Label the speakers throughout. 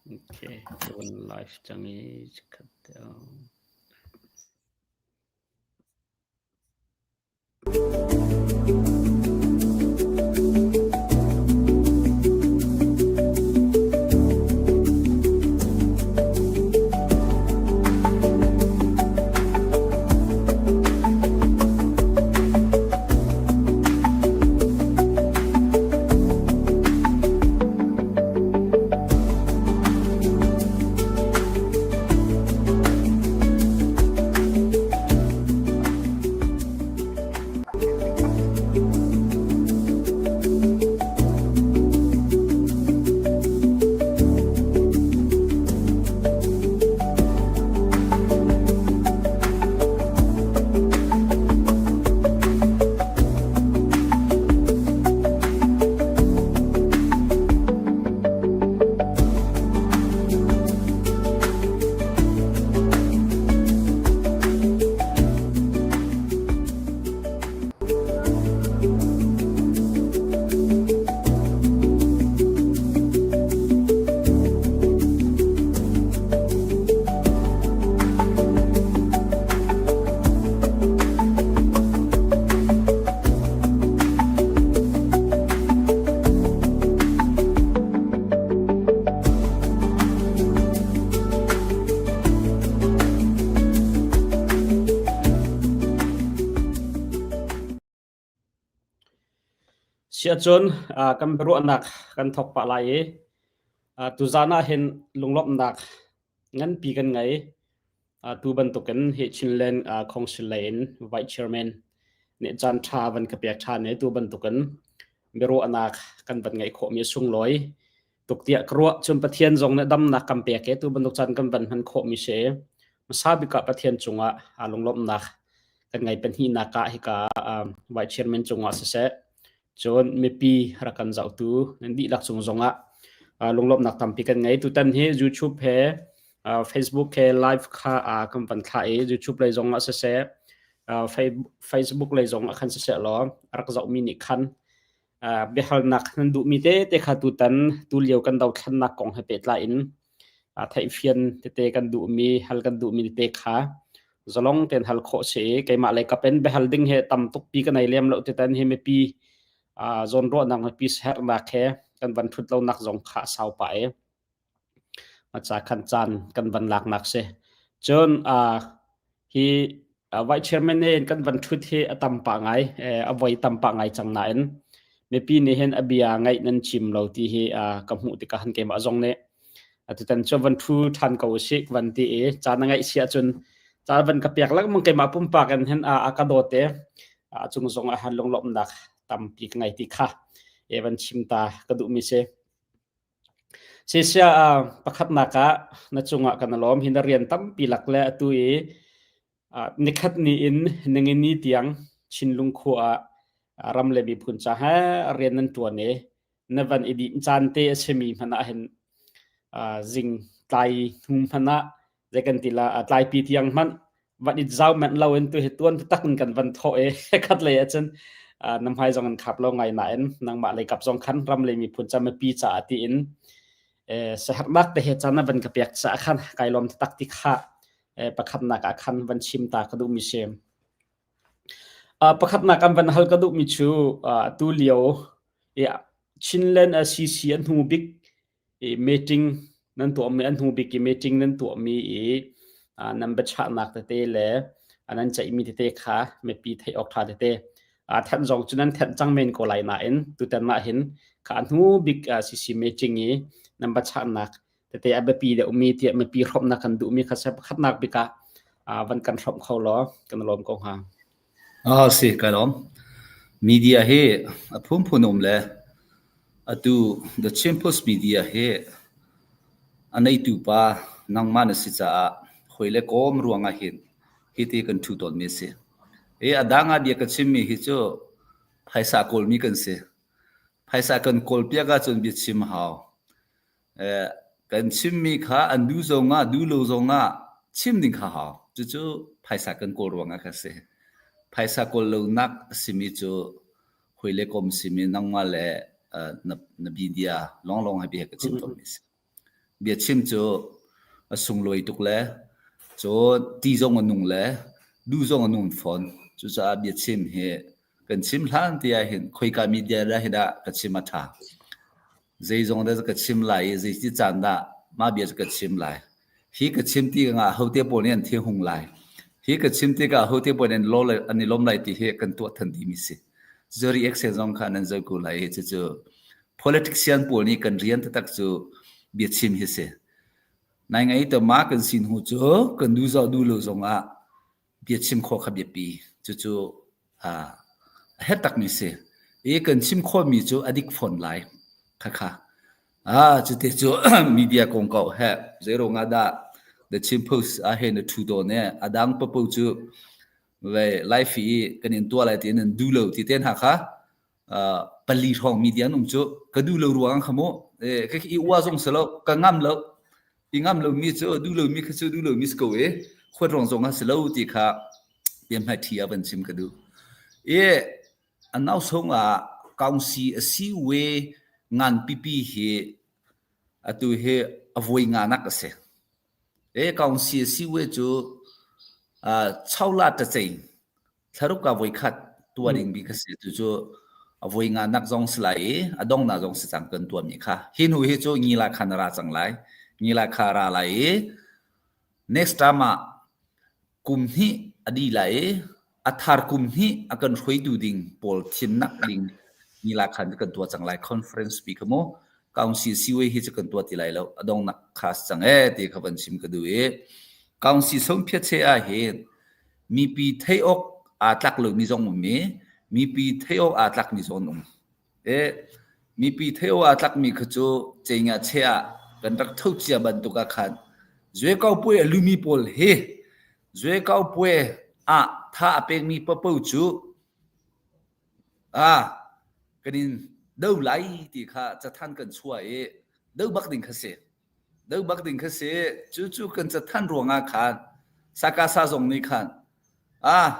Speaker 1: Okay, ka van live cang i chikkhat te Siahcun kan biaruahnak kan thawk pah lai i tuzaan ah hin lunglawmhnak nganpi kan ngei. Tu bantukin hi Chinland Council lei in Vice Chairman nih caan ṭha van ka pek ṭhan i tu bantukin biaruahnak kan van ngeih khawhmi a sunglawi tuk tiah ka ruah. Cun Pathian zong nih damnak kan pek i tu bantuk caan kan van hman khawhmi si. Hmasa bik ah Pathian cungah lunglawmhnak kan ngei pahnihnak ah hika Vice Chairman cungah siseh cun mipi rak kan zohtu nan dihlak cung zongah lunglawmhnak tampi kan ngei. Tutan hi YouTube he Facebook he live kha kan van thlah i YouTube lei zongah siseh Facebook lei zongah khan siseh law rak zohmi nih khan biahalnak nan duhmi tete kha tutan tulio kan dothlannak kong he pehtlai in theihfian tete kan duhmi hal kan duhmi tete kha zalong tein hal khawh si i keimah lei kap in biahal ding he tam tuk pi ka nei lem lo titan hi mipi zawnruahnak mipi herhnak he kan van thut lonak zong kha sau pah i maca khan caan kan van laknak si cun hi Vice Chairman in kan van thut hi a tam pah ngai a voi tam pah ngai cang nain mipi nih hin a bia ngaih nan chim lo ti hi ka hmuh tikah han keimah zong nih atutan cu van thu ṭhan ko usih van ti i caan a ngaih si ahcun caan van ka pek lengmang keimah pumpak in hin a ka dawt i a cung zong ah han lunglawmhnak tampi ka ngei ti kha e van chim ta ka duhmi si. Sisia pakhatnak ah na cungah kan lawm hi na rian tampi lak le atu i nikhat ni in ningini tiang Chinlung khua ah ram le miphun ca he rian nan ṭuan i na van i dinh caan te a simi hmanh ah hin zing tlai hnu hmanh ah zei kan ti la tlaipi tiang hmanh van it zau manh lo in tu hi tuan tak in kan van thawh i khat lei ahcun na hmai zong an khap lo ngai nain nangmah lei kap zong khan ram le miphun ca mipi caah tiin sahernak te he caan na van ka pek caah khan kai lawm tak ti kha pakhatnak ah khan van chim ta ka duhmi si. Pakhatnak an van hal ka duhmi cu tu lio Chinland CC an hnu bik i meeting nan tuahmi an hnu bik i meeting nan tuahmi i nan biachahnak tete le nan ceihmi tete kha mipi theih awk ṭha tete thanh zong cu nan thanh cang men ko lai nain tutan ah hin kha a hnu bik CC meeting i nan biachahnak tete a biapi deuhmi tiah mipi hrawmhnak kan duhmi kha se pakhatnak bik ah van kan hrawmh kho law kan lawm ko hnga.
Speaker 2: Ah si ka lawm. Media hi a phunphun um le atu The Chin Post Media hi a neitu pa nangmah na si caah hawi le kawm ruangah hin hiti kan ṭhu tawnmi a si. I a dang ah bia ka chimmi hi cu phaisa kawlmi kan si. Phaisa kan kawlpiak ahcun biachim a hau. Kan chimmi kha an duh zongah duh lo zongah chim ding kha hau. Cucu phaisa kan kawl ruangah kha si. Phaisa kawl lonak a simi cu hawi le kom simi nangmah le na media lawnglawng he bia ka chim tawnmi si. Biachim cu a sunglawi tuk le cun ti zong a nung le duh zong a nung fawn. Cucaah biachim hi kan chim hlan ti ahhin khoika media dah hi dah ka chim a ṭha. Zeizong dah ka chim lai i zeiti caan dah mah bia cu ka chim lai. Hi ka chim ti ah hote pawl nih an thinhung lai. Hi ka chim tikah hote pawl nih an i lawm lai ti hi kan tuah than dihmi si. Cucu reaction zong kha nan zoh ko lai i cucu politician pawl nih kan rian taktak cu biachim hi si. Nai ngai to ma kan sin hu cu kan du zoh du lo zong ah biachim khawh kha biapi. Cucu a herh takmi si. I kan chim khawhmi cu a dik fawn lai. Khakha. Ah, cute cu media kong ko he zei ruangah dah The Chin Post ah he na thu dawn e adang papo cu ve live i kan in tua lai ti nan du lo ti ten ha kha pali hrawng media an um cu ka du lo ruang kha mu ka i ua zong si lo ka ngam lo i ngam lo mi cu du lo mi kha cu du lo mi si ko e khuat rong zong a si lo ti kha biahmai thi a van chim ka duh i a nau song ah kaungsi a si we ngan pipi hi atu hi a voi nga nak a si e kaungsi a si we cu chaula ta chei Thlaruk ah voikhat tuah ding bik a si. Cucu a voi nganak zong si lai i a donghnak zong si cang kan tuahmi kha. Hi hnu hi cu ngila khan a ra cang lai. Ngila kha a ra lai i next term ah kum hnih a dih lai i a thar kum hnih a kan hruaitu ding pawl thimnak ding ngila khan kan tuah cang lai. Conference pi kha mu Council siway hi cu kan tuah ti lai lo. A donghnak kha si cang ee ti kha van chim ka duh i Council songphiat che ah hin mipi theih awk aa tlak lomi zong um i mipi theih awk aa tlakmi zong an um. E, mipi theih awk aa tlakmi kha cu ceinga che ah kan rak tho cia bantuk ah khan Zuekau puai a lumi pawl hi Zuekau puai ah tha a pekmi papo cu ah kan in do lai ti kha cathan kan chuah i do bak ding kha si. Do bak ding kha si. Cucu kan cathanh ruangah khan Sakasa zong nih khan ah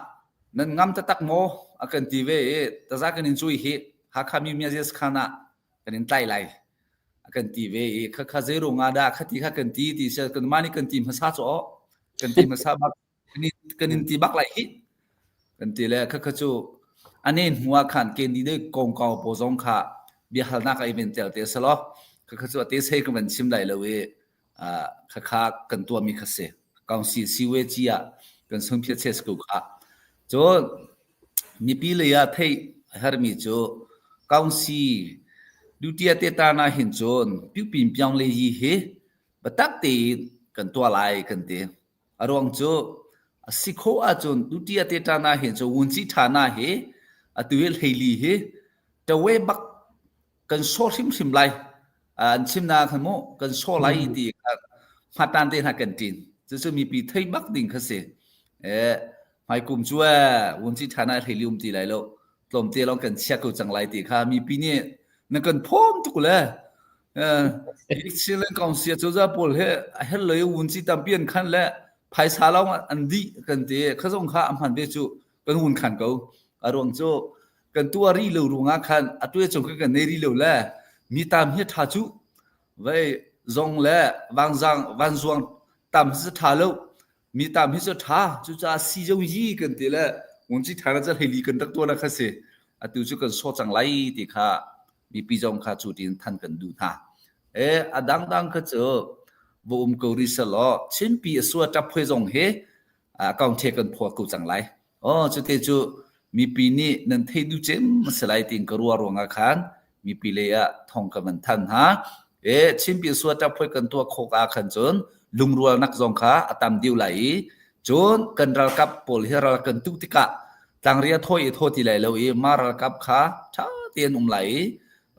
Speaker 2: nan ngam taktak maw a kan ti ve i taza kan in cui hi Hakha mi miazes khan ah kan in tlai lai a kan ti ve i khakha zei ruangah dah khati kha kan ti ti si kan mah nih kan ti hmasa cu kan ti hmasa bak kan in ti bak lai hi kan ti le khakha cu ane hnu ah khan kendi dei kongkau paw zong kha biahalnak ai ven tel te selo khakha cu ate sei ka van chim lai lo i khakha kan tuahmi kha si council siwe chi ah kan sung phiat ses ko kha cun mipi lei ah theih hermi cu council duty te ta na hin cun piupin piang le yi hi batak tein kan tuah lai kan ti A ruang cu a si khawh ahcun tuṭia te ṭana hi cu vunci ṭhana hi atu hi hleili hi ṭawe bak kan sawh hrimhrim lai. An chimnak khan mu kan sawh lai ti kha hmatan te hna kan ṭin. Cucu mipi thei bak ding kha si. Eh, hmaikum cu eh vunci ṭhana hleili um ti lai lo. Tlawmte lawng kan chia ko cang lai ti kha mipi nih na kan phawm tuk le Chinland Council cozah pawl he a her lei vunci tampi an khan le phaisa lawng an dih kan ti kha zong kha a hman ve cu kan hun khan ko a ruang cu kan tuah rih lo ruangah khan a tuah chung kan nei rih lo le mi tam hi tha cu vei zong le vangzang vanzuang tam hi tha lo mi tam hi cu tha cucaah si zong yi kan ti le vunci tha na ca hleili kan rak tuah na kha si atu cu kan so cang lai ti kha mipi zong kha cu tiin than kan duh hna. E a dangdang kha cu va um ko rih selaw Chinpi a sua ṭap hoi zong hi account the kan phuah ko cang lai. Oh cute cu mipi nih nan thei duh cem a si lai tiin ka ruah ruangah khan mipi lei ah thong ka van than hna. E Chinpi sua ṭap hoi kan tuah khawk ah khan cun lungrualnak zong kha a tam deuh lai i cun kan ralkap pawl hi ral kan tuk tikah Tlangria thawi i thaw ti lai lo i mah ralkap kha ṭha tein um lai i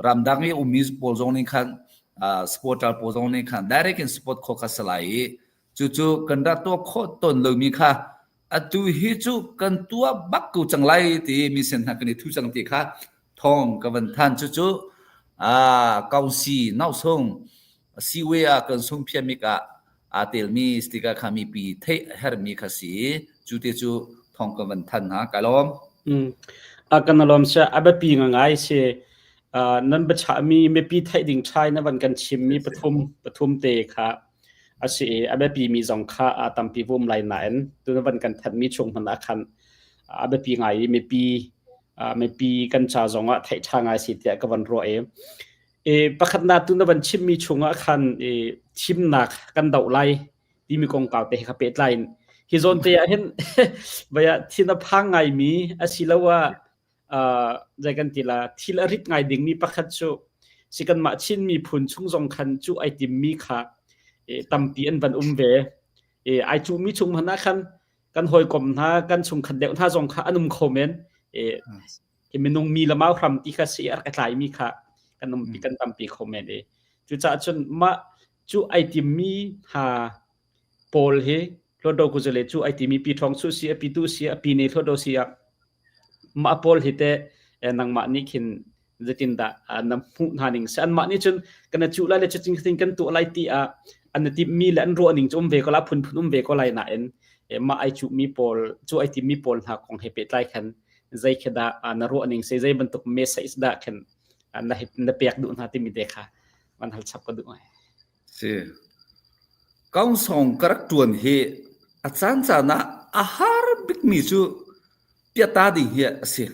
Speaker 2: ramdang i ummi pawl zong nih khan supporter pawl zong nih khan direct in support khawh kha si lai i cucu kan rak tuah khawh tawn lomi kha atu hi cu kan tuah bak ko cang lai ti mi sin hna kan i thu cang ti kha thawng ka van than cucu kausi nausung siwe ah kan sung phiamik ah aa telmi sticker kha mipi theih a herhmi kha si cu te cu thawng ka van than hna ka lawm
Speaker 1: Mm. A kan lawm sia a biapi ngai si. Nan biachahmi mipi theih ding ṭha in na van kan chimmi pathum pathum te kha a si i a biapimi zong kha a tampi vum lai nain tu na van kan thanhmi chung hmanh ah khan a biapi ngai i mipi mipi kan ca zong ah theih ṭha ngai si tiah ka van ruah i e pakhatnak tu na van chimmi chung ah khan e thimnak kan doh lai timi kongkau te he kha pehtlai in hi zawn te ah hin vaya thin a phang ngaimi asiloah zei kan ti la thil a rit ngai dingmi pakhat cu si kanmah Chin miphun chung zong khan cu ai timmi kha tampi an van um ve. Ai cuhmi chung hmanh ah khan kan hawikom hna kan chungkhat deuh hna zong kha an um kho men. Hi minung mi le mau hram ti kha si a rak i tlaimi kha kan um kan tampi kho men i cucaah cun mah cu ai timmi hna pawl hi Hluttaw kuzale cu ai timi pi ṭhawng su si a pi tu si a pi ne hluttaw si ah mah pawl hi teh nangmah nih khin zeitindah na hmuh hna ning si anmah nih cun kan cuh lai le cutin khatin kan tuah lai ti ah an timmi le an ruah ning cu um ve ko la phunphun um ve ko lai nain mah ai cuhmi pawl cu ai timmi pawl hna kong he pehtlai khan zei khi dah na ruah ning si zei bantuk message dah khin na na pek duh hna timi te kha van hal chap ka duh ngai.
Speaker 2: Si. Kaungsong ka rak ṭuan hi a caancaan ah a har bikmi cu piata ding hi a si.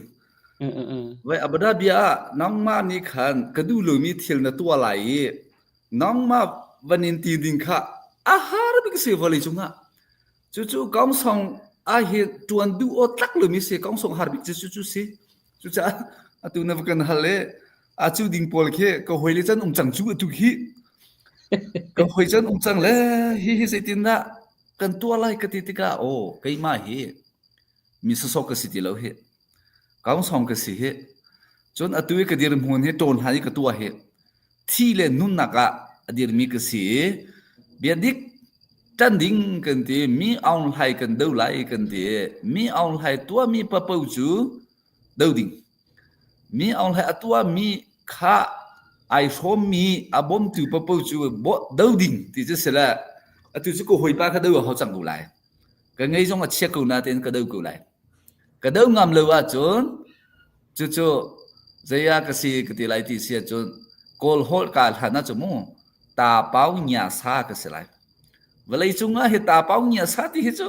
Speaker 2: Vai Abu Dhabi ah nangmah nih khan ka duh lomi thil na tuah lai i nangmah van in ti ding kha a har bik si vawlei cungah. Cucu kaungsong ah hi ṭuan duh aw tlak lomi si kaungsong har bik cu cucu si. Cucaah atu na va kan hal i a cu ding pawl khi ka hawile can um cang cu atu khi ka hawi can um cang le hi hi zeitindah kan tuah lai ka ti tikah aw keimah hi mi sawsawh ka si ti lo hi kaungsong ka si hi cun atu i ka dirhmun hi ṭawn hlan i ka tuah hi thi le nunnak ah a dirmi ka si i bia dik ṭan ding kan ti mi Aung Hlai kan do lai kan ti mi Aung Hlai tuahmi papo cu do ding mi Aung Hlai a tuahmi kha ai hrawmmi a bawmtu papo cu do ding ti cu si le atu cu ka hawipa kha do a hau cang ko lai ka ngei zong a chia ko nain ka do ko lai ka do ngam lo ahcun Cucu zei ah ka si ka ti lai ti si ahcun Kawl holh kaa hlan ahcun mu ta pau nya sa ka si lai. Vawlei cung ah hi ta pau nya sa ti hi cu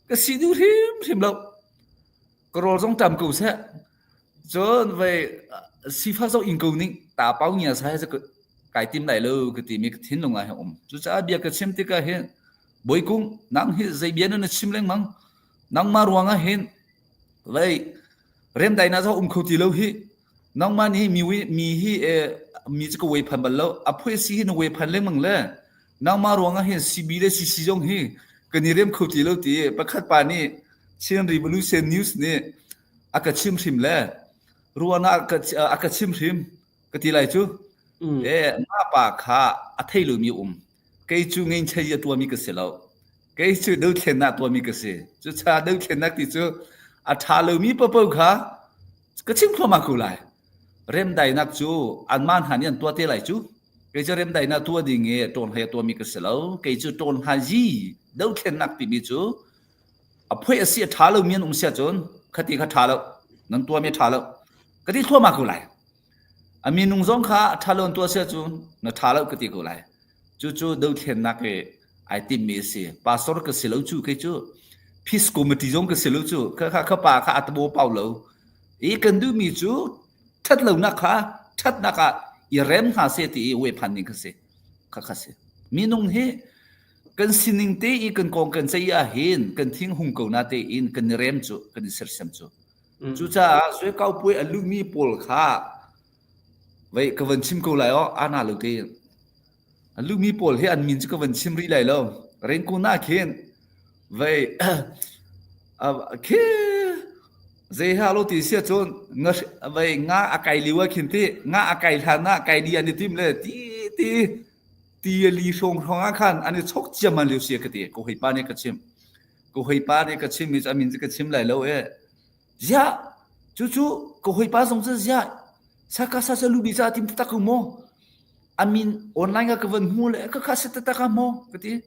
Speaker 2: ka si duh hrimhrim lo. Ka rawl zong ṭam ko seh. Cun vei sifak zong in ko ning ta pau nya sa hi cu kai tim lai lo ka timi ka thinlung ah hi um. Cucaah bia ka chim tikah hin Bawikung nang hi zei bia na chim lengmang nangmah ruangah hin vei Remdaihnak zong um kho ti lo hi. Nangmah nih mi mi hi mi cu ka wei phan bal lo. A phui si hi na wei phan lengmang le nangmah ruangah hin CB le CC zong hi kan i rem kho ti lo ti pakhat pa nih Chin Revolution News nih a ka chim hrim le ruangah a ka chim hrim ka ti lai cu. E mah pa kha a thei lomi um. Kei cu ngeinchei a tuahmi ka si lo. Kei cu dothlennak tuahmi ka si. Cucaah dothlennak ti cu a ṭha lomi paohpaoh kha ka chim thluahmah ko lai. Remdaihnak cu anmah hna nih an tuah te lai cu. Kei cu remdaihnak tuah ding i ṭawnhlei a tuahmi ka si lo. Kei cu ṭawnhlazi dothlennak timi cu a phoih a si a ṭha lomi an um si ahcun khati kha ṭha lo. Nan tuahmi a ṭha lo. Ka ti thluahmah ko lai. A minung zong kha a ṭha lo an tuah si ahcun na ṭha lo ka ti ko lai. Cucu dothlennak i ai timmi a si. Pastor ka si lo cu kei cu. Peace committee zong ka si lo cu. Kha kha pa kha a tabo pau lo. I kan duhmi cu ṭhat lonak kha ṭhatnak ah i rem hna seh ti i uai phan ding kha si. Kha kha si. Minung hi kan sining te i kan kong kan ceih ah hin kan thing hung ko na tein kan i rem cu kan i sersiam cu. Cucaah Suekau puai a luhmi pawl kha vei ka van chim ko lai aw ana lo tein. A luhmi pawl hi an min cu ka van chim rih lai lo. Rengkun ah khin vei khi zei ha lo ti sia cun nga vei nga a kai liu ah khin ti nga a kai hlan ah kai li an i tim le ti ti ti li hrawng hrawng ah khan an i chok ciaman lio sia ka ti ko hei pa nih ka chim Ka hawipa nih ka chim i a min cu ka chim lai lo e. Ziah cucu ka hawipa zong cu ziah saka sa sa lubi ca tim taktak ko maw? A min online ka ka van hmu le ka kha si taktak ah maw ka ti.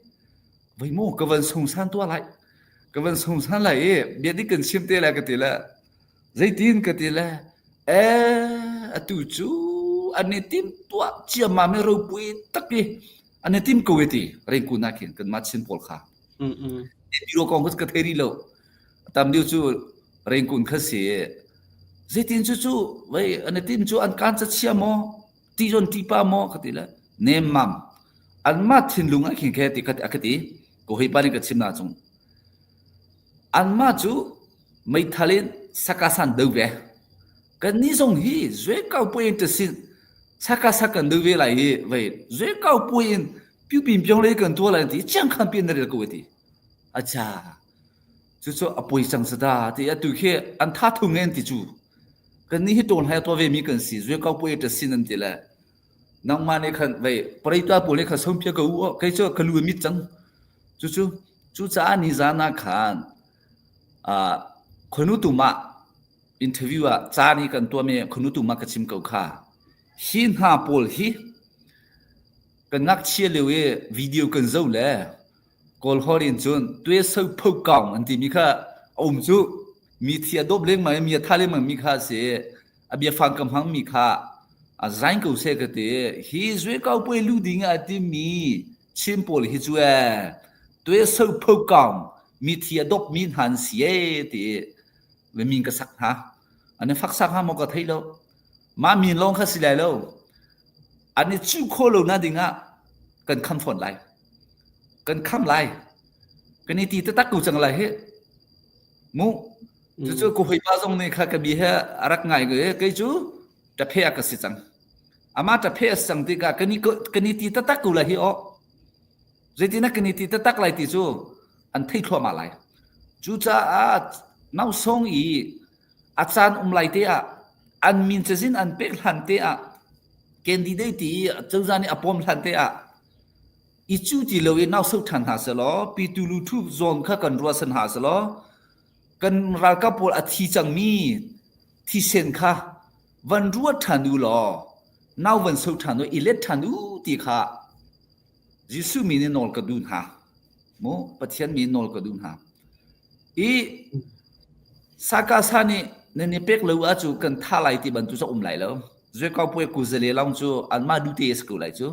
Speaker 2: Voi maw ka van sungsan tuah lai. Ka van sungsan lai i bia dik kan chim te lai ka ti le. Zeitin ka ti le. Eh atu cu. An i tim tuah ciammam i ropui tak i an i tim ko i ti Rengkun ah khin kanmah Chin pawl kha. Biro kong ka thei rih lo. Tam deuh cu Rengkun kha si. Zeitin cu cu vei an i tim cu an kaan ca chia maw ti zon ti pa maw ka ti le nemmam anmah thinlung ah khin khe ti ka ka ti ko hei pa nih ka chim na cung anmah cu meithal in sakasan do ve kannih zong hi zue kau puai in tasin sakasa kan do ve lai hi vei zue kau puai in piu pin piong le kan tua lai ti chiang khan pin na rel ko ti acha cucu a poi cang sada ti atu khi an tha thung en ti cu kannih hi tawn hai to ve mi kan si zue kau puai tasin an ti le nangmah nih khan vei pareita pawl nih khan sawmpia ka u kei cu ka lu a mit cang cucu cucaah nizan ah khan khonu tum ah interview ah ca nih kan tuahmi khonu tum ah ka chim ko kha hi hna pawl hi kan ngakchia lio i video kan zoh le Kawl holh in cun tue so pho kaung an timi kha a um cu mi thi a dawp lengmang i mi a tha lengmang mi kha a si a biafang ka hmang mi kha a zain ko seh ka ti hi zue kau puai lu ding ah timi Chin pawl hi cu ee tue so pho kaung mi thi a dawp mi hna an si ee ti ve min ka sak hna an i fak sak hnga maw ka thei lo mah min lawng kha si lai lo an i cuh khawh lo na ding ah kan kham fawn lai kan kham lai kan i ti taktak ko cang lai hi mu cucu ku hoi pa zong nih kha ka bi he a rak ngai ko kei cu ṭaphe a ka si cang ama ṭaphe a si cang tikah kan i kan i ti taktak ko lai hi aw zeitin kan i ti taktak lai ti cu an thei thluahmah lai cucaah nausong i a caan um lai te ah an min cazin an pek hlan te ah candidate ti cozah nih a pawm hlan te ah I cu ti lo in nau sok ṭhan hna selaw pitu luthu zawn kha kan ruah san hna selaw kan ralkap pawl a thi cangmi thisen kha van ruat ṭhan u law nau van sok ṭhan u i let ṭhan u ti kha Jesuh min in nawl ka duh hna. Mu Pathian min nawl ka duh hna. I sakasa nih nan i pek lo ahcu kan tha lai ti bantuk cu um lai lo. Zuekau puai kuzale lawng cu anmah dute a si ko lai cu.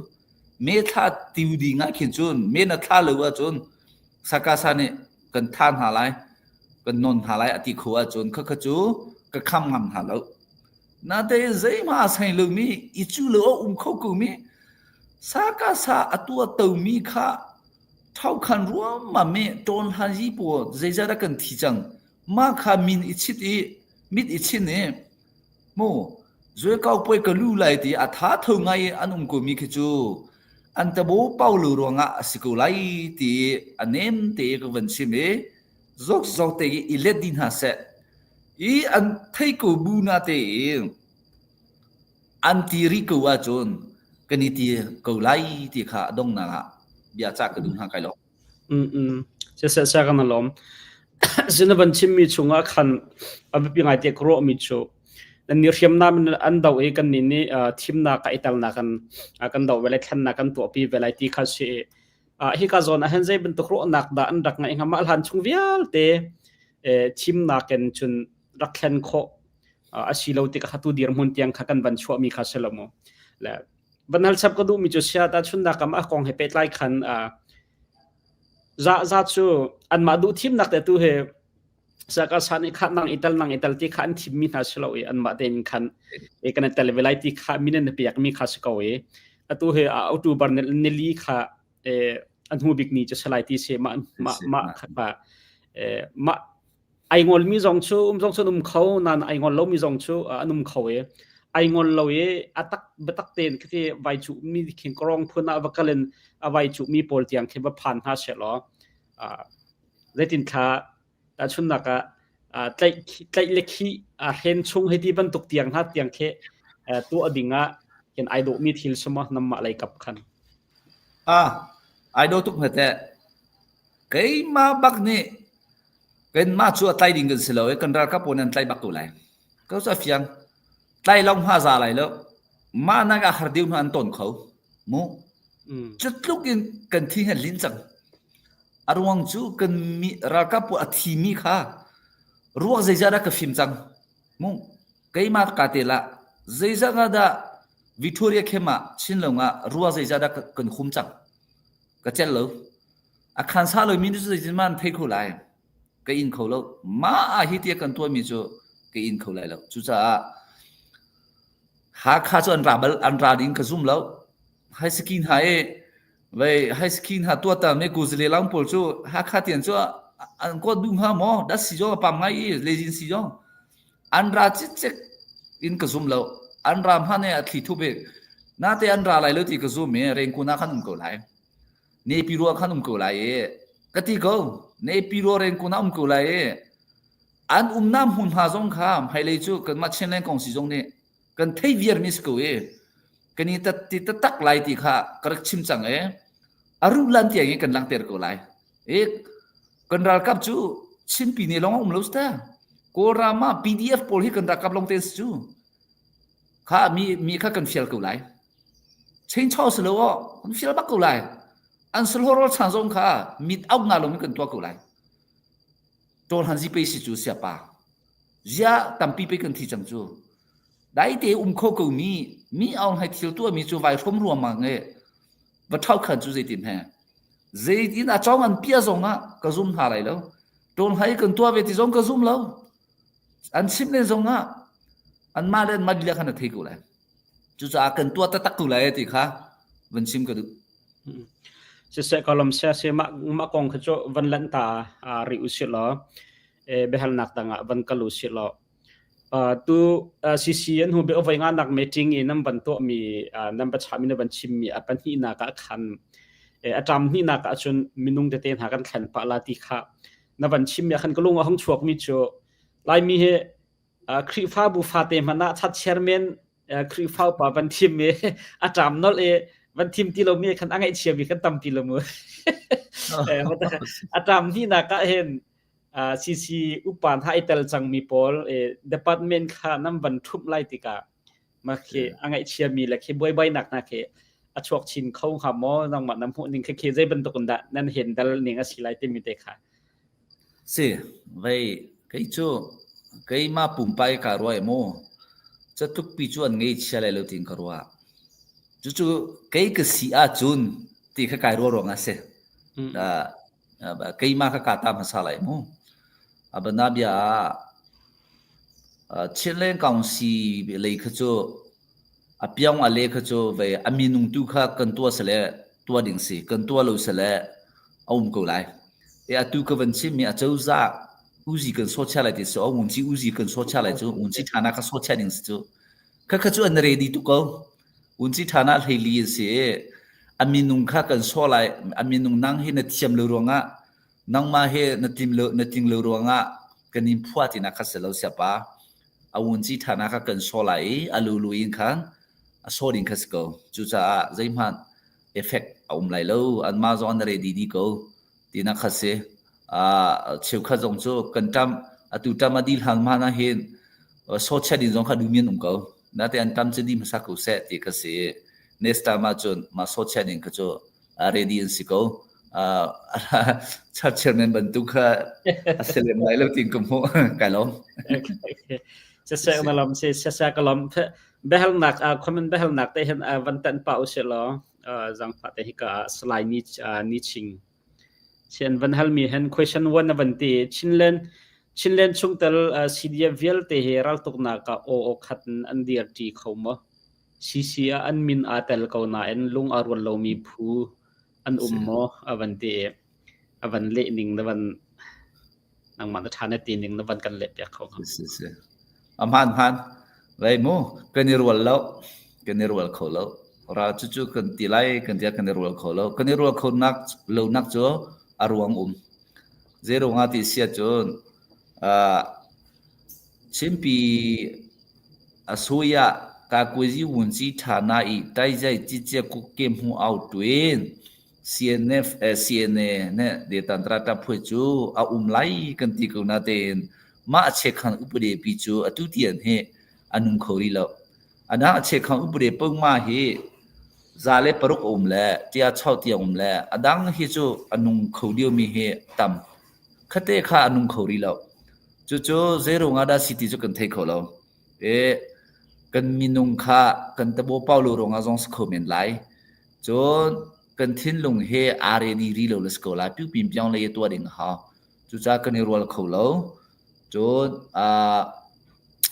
Speaker 2: Me thla tiu ding ah khin cun me na thla lo ahcun sakasa nih kan tha hna lai kan non hna lai a ti kho ahcun khakha cu ka kham ngam hna lo. Natein zeihmah a sai lomi i cu lo a um kho ko mi sakasa a tuah tomi kha Ṭhaukhan ruammam i ṭawnhlan hi pawl zeizat dah kan thi cang. Mah kha min i chit i mit i chin i mu zuekau puai ka lu lai ti a tha tho ngai i an um komi khi cu an tabo pau lo ruangah a si ko lai ti a nem te ka van chim i zokzok te i let dih hna seh. I an thei ko bu na te i An ti rih ko ahcun kan i ti ko lai ti kha a donghnak ah bia cah ka duh hna kai lo.
Speaker 1: Mm Siseh sia kan lawm. Sin van chimmi chungah khan a biapi ngai te ka ruahmi cu nan nih hriamnam in an do i kan nih nih thimnak ka i telnak kan kan do ve lai thlennak kan tuahpi ve lai ti kha si hika zawn ah hin zei bantuk ruahnak dah an rak ngaih hnga mah hlan chung vialte thimnak in cun rak thlen khawh a si lo tikah tu dirhmun tiang kha kan van chuahmi kha si lo mu le van hal chap ka duhmi cu sia ta chunnak kam a kong he pehtlai khan za za cu anmah duh thimnak te tu he saka san i kha nang ital nang ital ti kha an thimmi hna si lo i anmah tein khan e kan tel ve lai ti kha min an piak mi kha si ko i atu he a October nili kha an hmu bik ni cu salai ti se ma ma ma kha ma Ai ngolmi zong cu um zong cu an um kho nain ai ngol lomi zong cu an um kho i ai ngol lo i a tak biatak tein khi vai cuhmi khing kawrong phun ah va kal in a vai cuhmi pawl tiang khi va phan hna sehlaw zeitin thla tahchunhnak ah tlaih tlaih le khih hren chung hei ti bantuk tiang hna tiang khi tuah ding ah hin ai dawhmi thil si maw namah lei kap khan?
Speaker 2: Ah, ai dawh tuk hme teh. Keimah bak nih Kanmah cu a tlai ding kan si lo i kan ralkap pawl nih an tlai bak ko lai. Ko cu a fiang. Tlai lawng hma za lai lo. Mah nak ah har deuh hna an ton kho. Mu. Cu tluk in kan thi han lin cang. A ruang cu kan mi ralkap pawl a thimi kha ruak zeizah dah ka fim cang. Mu. Keimah ka te lah zeizah dah. Victoria camp ah Chinlung ah rua zeizah dah kan hum cang. Ka celh lo. A khan sa lomi cu zeitin man thei kho lai. Ka in kho lo. Mah ah hi tia kan tuahmi cu ka in kho lai lo. Cucaah Hakha cu an ra bal an ra ding ka zum lo. Hai skin ha e vei hai skin ha tua ta me ku zile lang pawl cu Hakha tian cu an ko du hnga maw dat si zong a pam ngai i lejin si zong an ra cicek in ka zum lo an ra hman e a thli thu bik nate an ra lai lo ti ka zum i rengkun ah khan um ko lai nepi rua khan um ko lai i ka ti ko nepi rua rengkun ah um ko lai i an umnak hmunhma zong kha hmailei cu kanmah Chinland kong si zong nih kan thei viar mi si ko i kan i ti taktak lai ti kha ka rak chim cang i a ruh lan tiang in kan langhter ko lai i kan ralkap cu Chinpi ne lawng um lo si ta Kawlram ah PDF pawl hi kan ralkap lawng te si cu kha mi mi kha kan fial ko lai chainsaw si lo aw kan fial bak ko lai an sulhorol chan zong kha mit au na lawng in kan tuah ko lai Ṭawl han zi pe si cu siapa. Zia tampi pe kan thi cang cu. Dai te um kho ko mi mi aung hai thil tuah mi cu vai hrom ruang ma nge va thau khan cu zeitin he zeitin a chong an pia zong ah ka zum hna lai lo ṭawl hai kan tuah ve ti zong ka zum lo an chim len zong ah an mah le an mah lila khan a thei ko lai cucaah kan tuah taktak ko lai ti kha van chim ka duh
Speaker 1: Siseh ka lawm sia si mah mah kong kha cu van lanh ta rih usih law biahalnak dang ah van kal usih law tu CC an hu be voi nga nak meeting i nan van tuahmi nan va chahmi na van chimmi a pahnihnak ah khan a ṭam hnihnak ah cun minung tete hna kan thlen pah la ti kha na van chimmi ah khan ka lung a hung chuakmi cu Laimi hi Khrihfabu fate hmanh ah chat chairman Khrihfa upa van thim i a ṭam nolh i van thim ti lomi khan a ngaihchiami kan tampi lo mu. A ṭam hnihnak ah hin CC upa hna i tel cangmi pawl department kha nan van ṭhumh lai tikah mah khi a ngaihchiami le khi buaibainak hna khi a chuak chin kho hnga maw nangmah na hmuh ning khi khi zei bantuk in dah nan handle ning a si lai timi te kha
Speaker 2: Si, vei kei cu keimah pumpak i kaa ruah i mu catlukpi cu an ngeichia lai lo tiin ka ruah. Cucu kei ka si ahcun ti kha kai ruah ruangah a si. Uh, keimah kha kaa ta hmasa lai mu. A banabia ah Chinland Council lei kha cu a piang a le kha cu vei a minung tu kha kan tuah sale tuah ding si kan tuah lo sale a um ko lai. E atu ka van chim mi a cozah uzi kan so chia lai ti so unci uzi kan so chia lai cu unci thana ka so chia ding si cu kha kha cu an ready tu ko unci thana hleili an si a minung kha kan so lai a minung nang hi na thiam lo ruangah nangmah hi na tlim lo na tling lo ruangah kan in phuah tinak kha si lo siapa a wunci thana kha kan so lai i a lulu in khan a so ding kha si ko cucaah zeihmanh effect a um lai lo anmah zong an ready di ko tinak kha si cheukhat zong cu kan ṭam atu ṭam a dil hlan hmanh ah hin so chat in zong kha dumian um ko nate an ṭam cu di hmasa ko seh ti kha si next time ah cun mah so chat in kha cu ready an si ko. Church chairman bantuk kha a si lem lai lo tiin ka hmuh. Kai lawm.
Speaker 1: Siseh na lam si siseh ka lawm. Biahalnak comment biahalnak te hin van tan pa usih law zangfah te hi ka Salai ni ni ching. Sian van hal mi hen question 1 na van ti Chinland Chinland chungtel CDF vialte hi raltuknak ah aw aw khat in an dir ṭi kho maw? CC ah an min aa tel ko nain lung aa rual lomi phu an um maw? A van ti i a van leh ning na van nangmah na ṭha na ti ning na van kan leh piak kho hnga.
Speaker 2: Si si. A hmaan hmaan. Vei mu kan i rual lo. Kan i rual kho lo. Ra cucu kan ti lai kan ti kan i rual kho lo. Kan i rual kho nak lo nak cu a ruang um. Zei ruangah ti si ahcun uh, Chinpi Asuya kakuazi vunci ṭhana i taizai cicia kukke hmu au ṭuin CNF CNA ne detantra ṭaphui cu a um lai kan ti ko natein mah a chekhan upade pi cu atu tian hi a nung kho rih lo. Adang a chekhan upade pongma hi za le paruk a um le tia chau tiang um le adang hi cu a nung kho liomi hi tam. Khate kha a nung kho rih lo. Cucu zei ruangah dah si ti cu kan thei kho lo. E. Kan minung kha kan tabo pau lo ruangah zong si kho men lai. Cun kan thinlung he aa ready ri lo le si ko lai. Piupin piang lei tuah ding a hau. Cucaah kan i rual kho lo. Cun uh,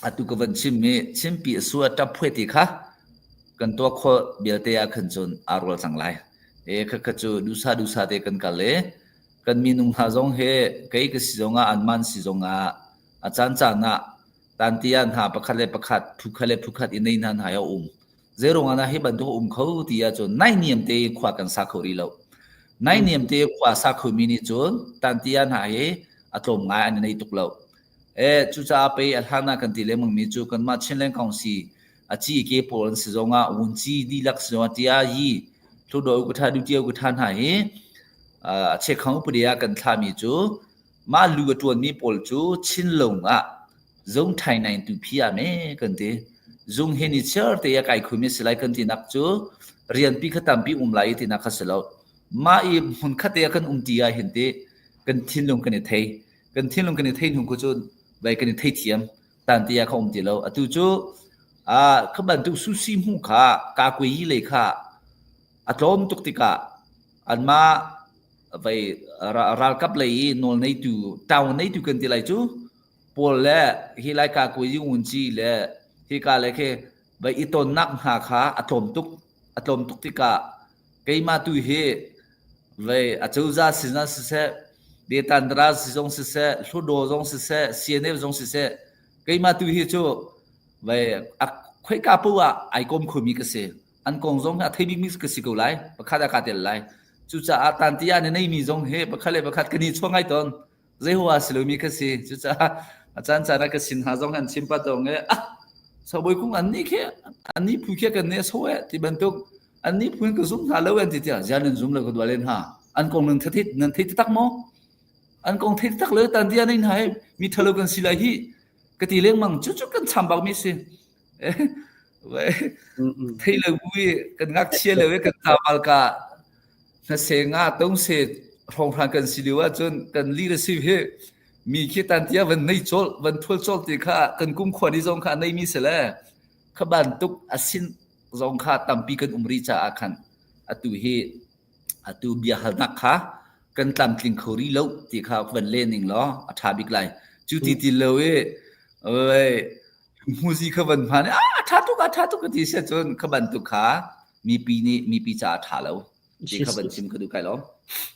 Speaker 2: atu ka van chim mi chimpi a su a ṭap phuai ti kha kan tuah khawh belte ah khan cun aa rual cang lai. E kha kha cu dusa dusa te kan kal i kan minung hna zong he kei ka si zongah anman si zongah a caan caan ah tantia hna pakhat le pakhat phukhat le phukhat i nei hna hna a um. Zeirung ah hi bantuk um kho ti ahcun naihniam te khua kan sa kho rih lo. Naihniam te khua sa kho mi nih cun tantia hna hi a tlawm ngai an i nei tuk lo. E cucaah pei a hlan ah kan ti lengmang mi cu kanmah Chinland Council a ci ke pawl an si zongah wunci dihlak si zongah tia yi hludo ka tha duty ka tha hna hi a chekhang upadi ah kan thlami cu mah lu a ṭuanmi pawl cu Chinlung ah zung ṭhai nain tu phi ah me kan ti. Zung hi ni chiar te a kai khumi si lai kan tinak cu rianpi kha tampi um lai tinak kha si lo. Mah i hmun khat te ah kan um ti ah hin ti kan thinlung kan i thei. Kan thinlung kan i thei hnu khu cu vai kan i thei thiam tan ti ah kha um ti lo. Atu cu a kha bantuk susi hmu kha ka kui yi lei kha a tlawm tuk tikah anmah vai ralkap lei i nawl neitu town neitu kan ti lai cu pawl le hi lai ka kui yi ngun ci le hi ka le khi vai i tonnak hna kha a tlawm tuk a tlawm tuk tikah keimah tu hi vai acozah sinah siseh Detandra si zong siseh Hluttaw zong siseh CNF zong siseh keimah tu hi cu vai a khoika poah ah ai kom khomi ka si an kong zong hi a thei bikmi ka si ko lai pakhat ah kaa tel lai cucaah tantia na neimi zong hi pakhat le pakhat kan i chuah ngai tawn zei hua si lomi ka si cucaah a caan caan ah ka sin hna zong an chim pa tong e ah saboi kung an ni khi an ni phu khi kan ne so e ti bantuk an ni phu ka zum hna lo an ti tiah zian nan zum lo ka dual en ha an kong nan thithit nan thei tak maw an kong thei tak le tantia nei hna he mi thalo kan si lai hi ka ti lengmang cu cu kan cham bak mi si Thei lo bu i kan ngakchia lio i kan tlangval ka hnase nga tongse hrawnghrang kan si lio ahcun kan leadership hi mi khi tantia van nei colh van thual colh ti kha kan kum khua ni zong kha a neimi si le kha bantuk a sin zong kha tampi kan um rih caah khan atu hi atu bia halnak kha kan tlamtling kho rih lo ti kha van le ning law a ṭha bik lai cu ti ti lo i oi Hmuzi kha van hman i a ṭha tuk a ṭha tuk ka ti si ahcun kha bantuk kha mipi nih mipi caah a ṭha lo ti kha van chim ka duh kai lawm.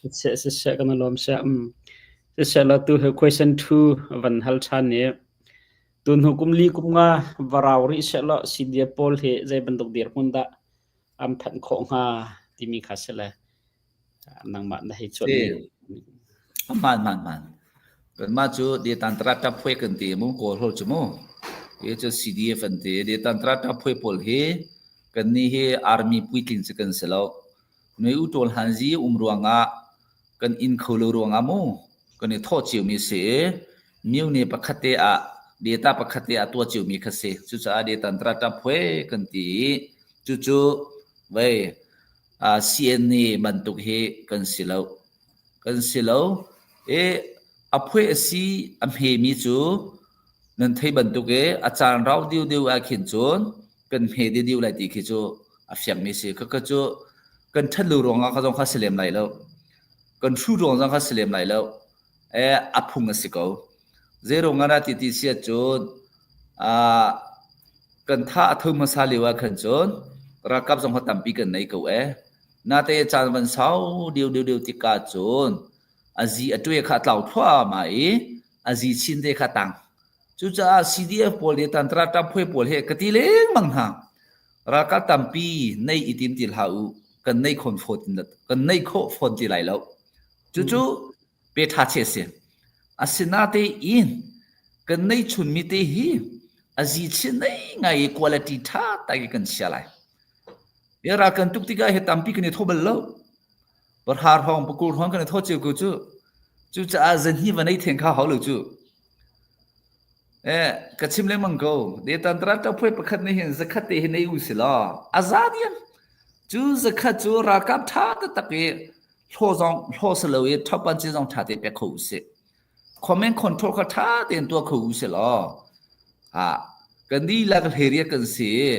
Speaker 1: Siseh siseh kan lawm seh. Um. Siseh la tu he question 2 van hal ṭhan ni. Tu hnu kum li kum nga varau rih seh law CDF pawl hi zei bantuk dirhmun dah am phanh khawh hnga timi kha si le nangmah na hei cuanh
Speaker 2: mi. Hmaan hmaan hmaan. Kanmah cu Detantra Taphuai kan ti mu Kawl holh cu mu. Hi cu CDF an ti. Detantra Taphuai pawl hi kannih hi army puitling cu kan si lo. Nui u ṭawl han zi um ruangah kan inn kho lo ruangah mu kan i thawh ciomi si i myone pakhat te ah data pakhat te ah tuah ciomi kha si. Cucaah Detantra Taphuai kan ti i cucu vei CNA bantuk hi kan si lo. Kan si lo. I a phuai a si a hmemi cu nan thei bantuk i a caan rau diu ah khin cun kan hme diu lai ti khi cu a fiangmi si. Khakha cu kan ṭhat lo ruangah kha zong kha si lem lai lo. Kan hru ruang zong kha si lem lai lo. E, a phung a si ko. Zeiruang ah ti ti si ahcun kan tha a tho hmasa lio ah khan cun ralkap zong kha tampi kan nei ko e. Nate caan van sau deu deu deu tikah cun a zi a ṭue kha a tlau thluahmah i a zi chin te kha tang. Cucaah CDF pawl le tantra ṭaphuai pawl he ka ti lengmang hna. Ralkap tampi nei i tim ti hlah u. Kan nei khon fawn kan nei khawh fawn ti lai lo. Cucu pe ṭha che si. Asinatein kan neihchunmi te hi a zi chin nei ngai i quality ṭha tak i kan chia lai. Hi ral kan tuk tikah hi tampi kan i thaw bal lo. Pahra hrawng, pakul hrawng kan i thaw cio ko cu. Cucaah zan hi va nei theng kha hau lo cu. Eh, ka chim lengmang ko. Detantra ṭaphuai pakhat nih hin zakhat te hi nei u si law, a za diam. Cu zakhat cu ralkap ṭha taktak i hlaw zong hlaw si lo i ṭhapan ci zong ṭha te pek kho usih. Comment control kha ṭha tein tuah kho usih law ah. Kan dihlak hleriat kan si i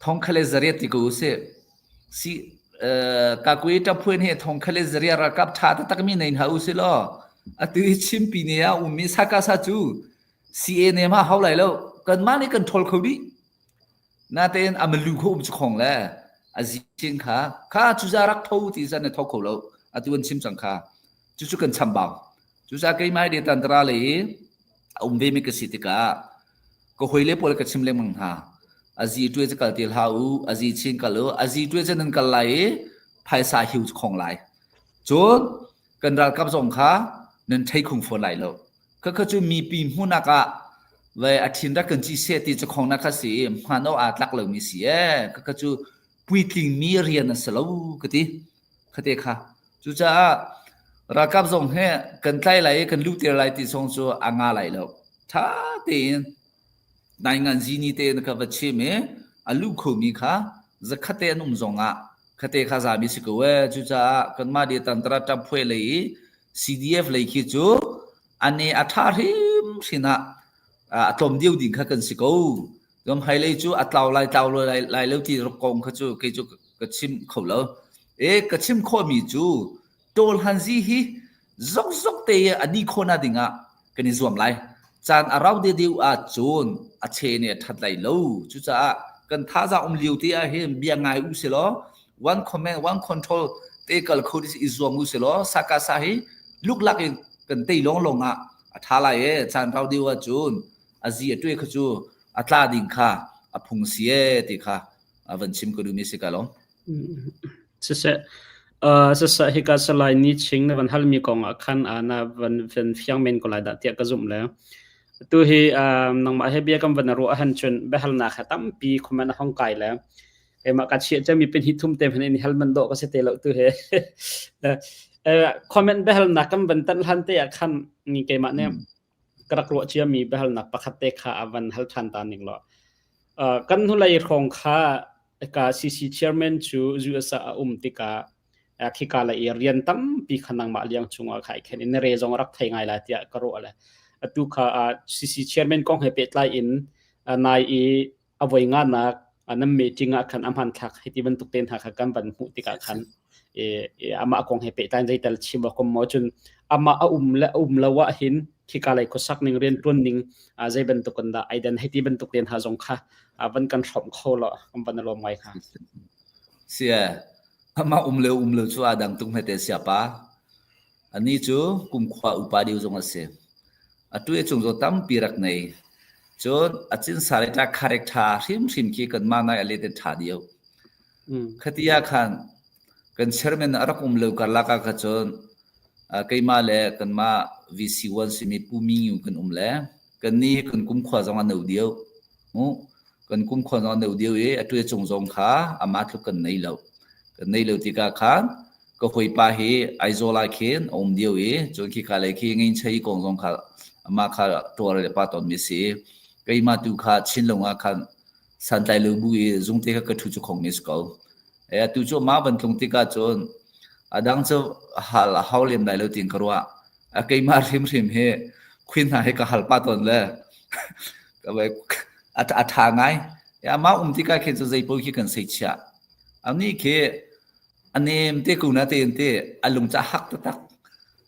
Speaker 2: thongkhat le zariat ti ko usih. Si kakui ṭaphuan hi thongkhat le zariat ralkap ṭha taktak mi nei hna usih law atu hi Chinpi ne ah ummi sakasa cu CA ne ma hau lai lo. Kanmah nih kan ṭhawl kho dih. Natein a malu kho um cu khong le a zin kha kha cuza rak tho ti zan na tho kho lo. Atu an chim cang kha. Cucu kan chambau. Cucaah keimah hi tantara lei i a um vemi ka si tikah ka hawile pawl ka chim lengmang hna. Azi ṭuai cu kal ti hlah u, azi chin kal u, azi ṭuai cu nan kal lai i phaisa hiu cu khong lai. Cun kan ralkap zong kha nan thei khung fawn lai lo. Khakha cu mipi hmunak ah ve a thin rak kan ci seh ti cu khong na kha si i hman awk aa tlak lomi si ee. Khakha cu puitlingmi rian a si lo ka ti. Khate kha. Cucaah ralkap zong he kan tlai lai i kan luhter lai ti zong cu a nga lai lo. Ṭha tein nainganzi ni tein ka va chim i a luh khomi kha zakhat te an um zong ah khate kha zami si ko ee. Cucaah kanmah di tantara ṭamphuai lei i CDF lei khi cu an i a ṭha hrimhrim ah a tlawm deuh ding kha kan si ko. Cun hmailei cu a tlau lai tlau lai, lai lo ti kong kha cu kei cu ka chim kho lo. E ka chim khawhmi cu Tawl Hanzi hi zokzok te i a ni khawhnak ding ah kan i zuam lai. Caan a rau deuhdeuh ahcun a che nih a ṭhat lai lo. Cucaah kan thazaang um lio te ah hin bia ngai u si law one command one control te kal kho i zuam u si law sakasa hi luklak in kan tei lawnglawng ah a ṭha lai e caan rau deuh ahcun a zi a ṭue kha cu a tla ding kha a phung si e ti kha a van chim ka duhmi si ka lawm.
Speaker 1: Siseh, siseh hika salai ni ching na van halmi kong ah khan na van van fiang men ko lai dah tiah ka zumh le. Tu hi nangmah he bia kan van ruah han cun biahalnak he tampi comment a hong kai le keimah ka chiah cami pin hi thum te hman in hal man do ka si te lo tu he comment biahalnak kan van tan hlan te ah khan ni keimah ne ka rak ruah ciami biahalnak pakhat te kha a van hal ṭhan ta ning law. Uh, kan hnulei hrawng kha ka CC chairman cu US ah a um tikah khika la i rian tampi kha nangmah liang chungah kha i khen in re zong rak thei ngai lai tiah ka ruah le atu kha CC chairman kong he pehtlai in nai i a voi nganak nan meeting ah khan a hmanthlak hiti bantuk te hna kha kan van hmuh tikah khan e, e, amah kong he pehtlai zeital chim awk maw cun amah a um le um lo ah hin khika lei khuasak ning rian tuan ning zei bantuk kan dah aidan hiti bantuk te hna zong kha van kan hrawm kho lo kan van lawm ngai kha
Speaker 2: sia amah um le um lo cu a dang tung hmete sia pa ani cu kumkhua upa deu zong a si atu e chung zo tampi rak nei Cun a cinsa le ṭa kharek ṭha hrimhrim khi kanmah nai a let in ṭha deuh. Khati ah khan kan chairman a rak um lo karlak ah kha cun keimah le kanmah VC1 simi Pu Mingyu kan um le kannih hi kan kumkhua zong a no deuh. Mu kan kumkhua zong a no deuh i a ṭuai cung zong kha amah tluk kan nei lo. Kan nei lo tikah khan ka hawipa hi Aizawl ah khin a um lio i cun khika lei khi ngeinchei kong zong kha amah kha tuar le pa tawnmi a si i keimah tu kha Chinlung ah khan santlai lo bu i zungte kha ka ṭhu cu khongmi a si ko. E atu cu amah van tlung tikah cun a dang cu hal a hau lem lai lo tiin ka ruah. A keimah hrimhrim hi khuin hna hi ka hal pah tawn le a ṭha ngai. Amah um tikah khin cu zei paoh khi kan sei chiah. Anih khi a nem te ko na tein te a lung ca hak taktak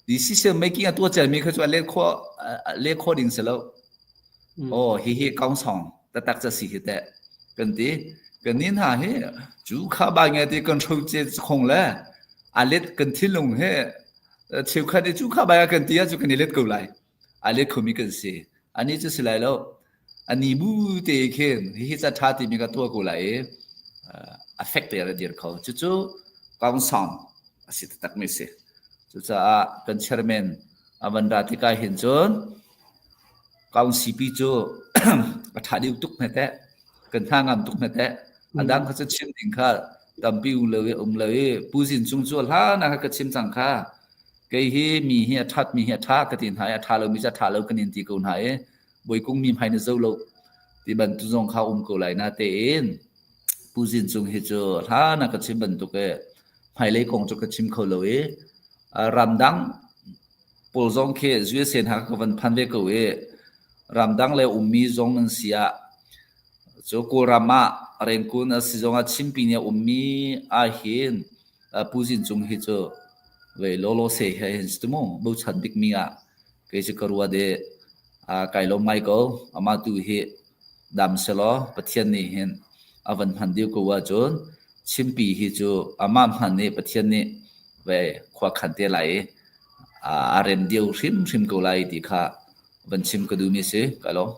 Speaker 2: decision making a tua mi kha cu a let kho le kho ding si lo oh hi hi kaung song taktak ca si hi te kan ti kan nin ha hi cu kha ba nge ti kan hro che khong le a let kan thinlung he cheukhat i cu kha ba kan ti ah cu kan i let ko lai a let khomi kan si ani cu si lai lo Ani bu te khin hihi ca ṭha timi ka tuah ko lai i a fek te a dir kho. Cucu kaungsang a si taktakmi si. Cucaah kan chairman a van ra tikah hin cun kaung sipi cu a ṭha deuh tuk hme teh. Kan hna ngam tuk hme teh. A dang kha cu chim ding kha tampi um lo i um lo i Pu Zin Cung cu hlan ah ka chim cang kha. Kei hi mi hi a ṭhat mi hi a ṭha ka ti hna i a ṭha lomi cu a ṭha lo kan in ti ko hna i Bawikung mi hmai na zo lo ti bantuk zong kha um ko lai na tein Pu Zin Cung hi cu hlan ah ka chim bantuk i hmailei kong cu ka chim kho lo i ramdang pawl zong khi USA hna ka van phan ve ko i. Ramdang le ummi zong nan si ah cu Kawlram ah Rengkun a si zongah Chinpi nih a ummi ahhin Pu Zin Cung hi cu ve lawlaw se he hin si mu bochan bikmi ah kei cu ka ruat i kai lawm ngai ko. Amah tu hi dam selaw Pathian nih hin a van hman deuh ko ahcun Chinpi hi cu amah hman nih Pathian nih ve khua khan te lai i a rem deuh hrimhrim ko lai ti kha van chim ka duhmi si. Kai lawm.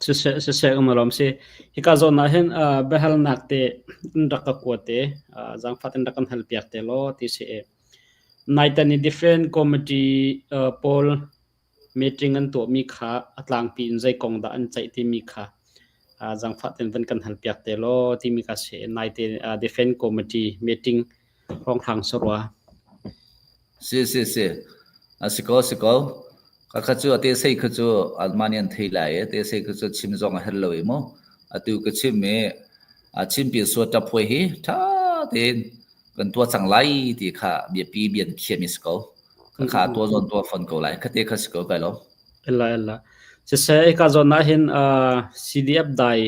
Speaker 1: Siseh, siseh um lawm si. Hika zawn ah hin biahalnak te in rak ka kuat te, zaangfah in rak kan hal piak te law ti si i. Naitan i different committee pawl meeting an tuahmi kha a tlangpi in zei kong dah an ceih timi kha zaangfah ten van kan hal piak te law timi kha si. Naite defense committee meeting hrawnghrang sarua.
Speaker 2: Si si si. A si ko si ko. Ka kha cu a te sei kha cu anmah nih an thei lai i te sei kha cu chim zong a herh lo i mu. Atu ka chim i a chimpi suat ṭap huai hi ṭha tein kan tuah cang lai ti kha biapi bian khiami si ko. Ka kha tuah zawn tuah fon ko lai. Khate kha si ko kai lo.
Speaker 1: Ella ella. Siseh hika zawn ah hin CDF dai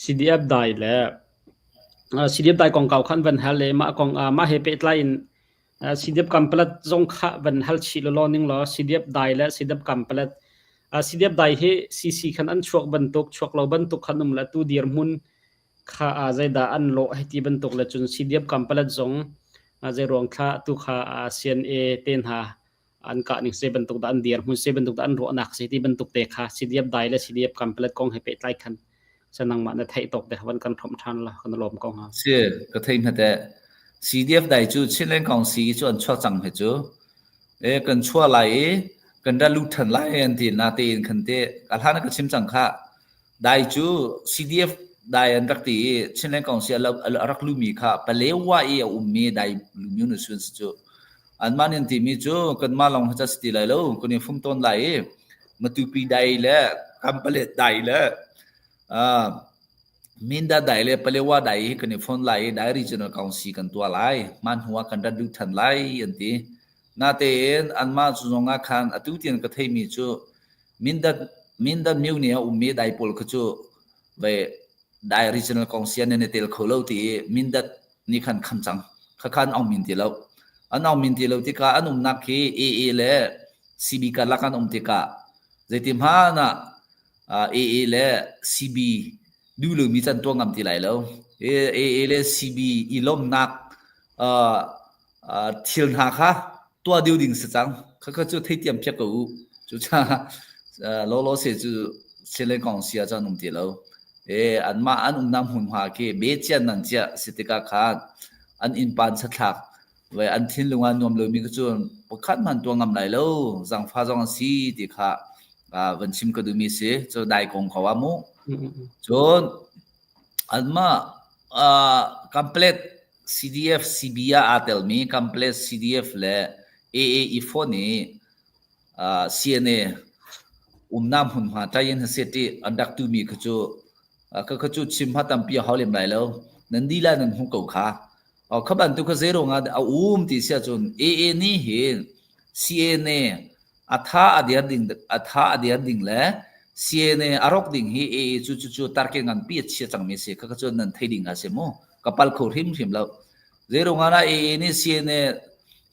Speaker 1: CDF dai le CDF dai kongkau khan van hal le mah kong mah he pehtlai in CDF Kanpalet zong kha van hal chih lawlaw ning law CDF dai le CDF Kanpalet CDF dai hi CC khan an chuak bantuk chuak lo bantuk khan um le tu dirhmun kha zeidah an lawh hei ti bantuk le cun CDF Kanpalet zong zei ruang thla tu kha CNA te hna an kah ning se bantuk dah an dirhmun se bantuk dah an ruahnak se ti bantuk te kha CDF dai le CDF Kanpalet kong he pehtlai khan sa nangmah na theih tawk te van kan hromh ṭhan la kan lawm ko hnga.
Speaker 2: Si, ka thei hna teh. CDF dai cu Chinland Council cu an chuak cang he cu. E kan chuah lai i kan ra lut ṭhan lai an ti na tein khan te ka hlan ka chim cang kha. Dai cu CDF dai an rak ti i Chinland Council a rak lumi kha Palewa i a ummi dai lumi nu sun si cu. Anmah nih an timi cu kanmah lawng hi ca si ti lai lo, kan i fum tawn lai i Matupi dai le Kampalet dai le uh, Minda dai le Palewa dai hi kan i phone lai i Dai Regional Council kan tuah lai. Mah hnu ah kan rat duh than lai an ti. Natein anmah cu zong ah khan atu tiang ka theimi cu Mindat Mindat myu nih a ummi dai pawl kha cu ve Dai Regional Council nan i tel kho lo ti i Mindat nih khan kham cang. Khakha an ong min ti lo. An ong min ti lo tikah an umnak khi AA le CB karlak an um tikah zeiti hmanh ah AA le CB duh lomi can tuah ngam ti lai lo. AA le CB i lawmhnak thil hna kha tuah deuh ding si cang. Khakha cu theitiam phiak ko u. Cucaah lawlaw se cu Silen kong sia cu an um ti lo. E anmah an umnak hmunhma khi be cian nan ciah si tikah khan an innpa an chathlak ve an thinlung ah nuam lomi kha cu pakhat hmanh tuah ngam lai lo. Zangfa zong an si ti kha van chim ka duhmi si. Cu dai kong ko ah mu. Cun anmah complete CDF CB ah aa telmi Complex CDF le AAE phone i CNA umnak hmunhma ṭai in hnaset i an rak tumi kha cu ka kha cu chim ha tampi a hau lem lai lo. Nan dih lai nan hmuh ko kha. Kha bantuk kha zei ruangah a um ti si ahcun AA nih hin CNA a tha a der ding a tha a der ding le CNA a rawk ding hi AA cu cu cu tarke nganpi a chia cangmi si kha kha cu nan thei ding a si mu ka pal kho hrimhrim lo zeiruangah dah AA nih CNA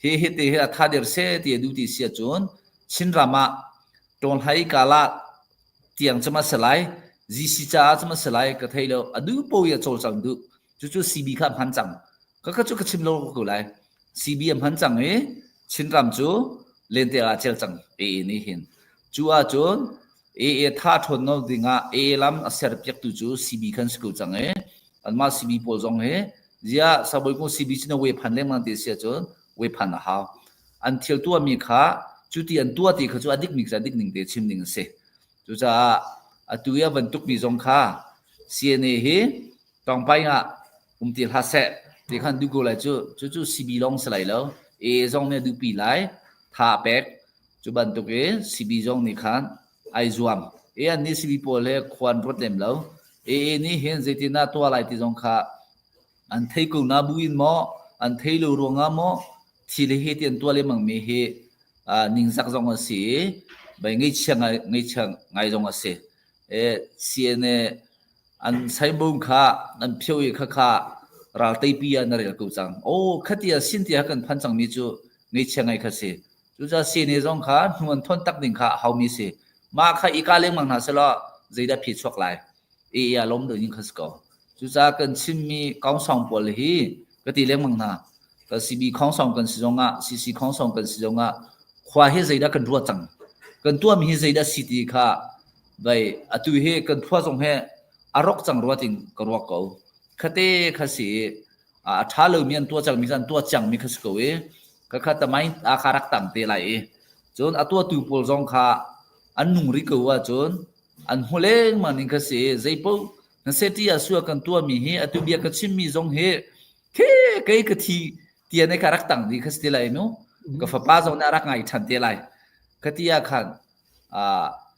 Speaker 2: hi hi te hi a tha der se ti a duh ti si ahcun Chinram ah Ṭawnhlai kala tiang cuma si lai GC caah cuma si lai ka thei lo a duh po i a cawlcang duh cucu CB kha a hman cang ka kha cu ka chim lo ko lai CB a hman cang i Chinram cu lente ah cel cang AA nih hin. Cu ahcun AA tha ṭhawn no dingah AA lam a ser piaktu cu CB khan si ko cang i anmah CB pawl zong hi ziah Sabawi kung CB cu na we phan lengmang ti si ahcun we phan a hau. An thil tuahmi kha cu ti an tuah ti kha cu a dikmi kha dik ning te chim ding a si. Cucaah atu i a van tukmi zong kha CNA hi Tawngpai ah um ti hlah seh ti khan duh ko lai cu. Cucu CB lawng si lai lo. A zong nih a duhpi lai. Tha a pek. Cu bantuk i CB zong nih khan ai zuam. A an nih CB pawl he khua an ruat lem lo. AA nih hin zeitin dah tuah lai ti zong kha an thei ko na bu in maw an thei lo ruangah maw thil hi ti an tuah lengmang mi hi. Ningzak zong a si i bai ngaihchia ngai ngaihchia ngai zong a si. CNA an saibung kha an phio i khakha ral teipi ah na rel ko cang. Aw khatia sin tiah kan phan cangmi cu ngaihchia ngai kha si. Cucaah CNA zong kha hnu an thawn tak ding kha a haumi si. Mah kha i ka lengmang hna selaw zeidah phi chuak lai. E a lawm deuh ning kha si ko. Cucaah kan chimmi kaungsawng pawl hi ka ti lengmang hna. Ka CB khongsawng kan si zongah, CC khongsawng kan si zongah khua hi zeidah kan ruah cang. Kan tuahmi hi zeidah si ti kha vai atu hi kan khua zong he a rok cang rua ting ka ruak ko. Khate kha si a ṭha lomi an tuah cangmi an tuah cangmi kha si ko i ka kha tamai a kha rak tang te lai i cun a tuahtu pawl zong kha an nung rih ko ahcun an hmu lengmang ning kha si zeipaoh na seti ah sua kan tuahmi hi atu bia ka chimmi zong hi khe kei ka thi tia ne ka rak tang di kha si te lai nu ka fapa zong nih a rak ngai ṭhan te lai ka ti ah khan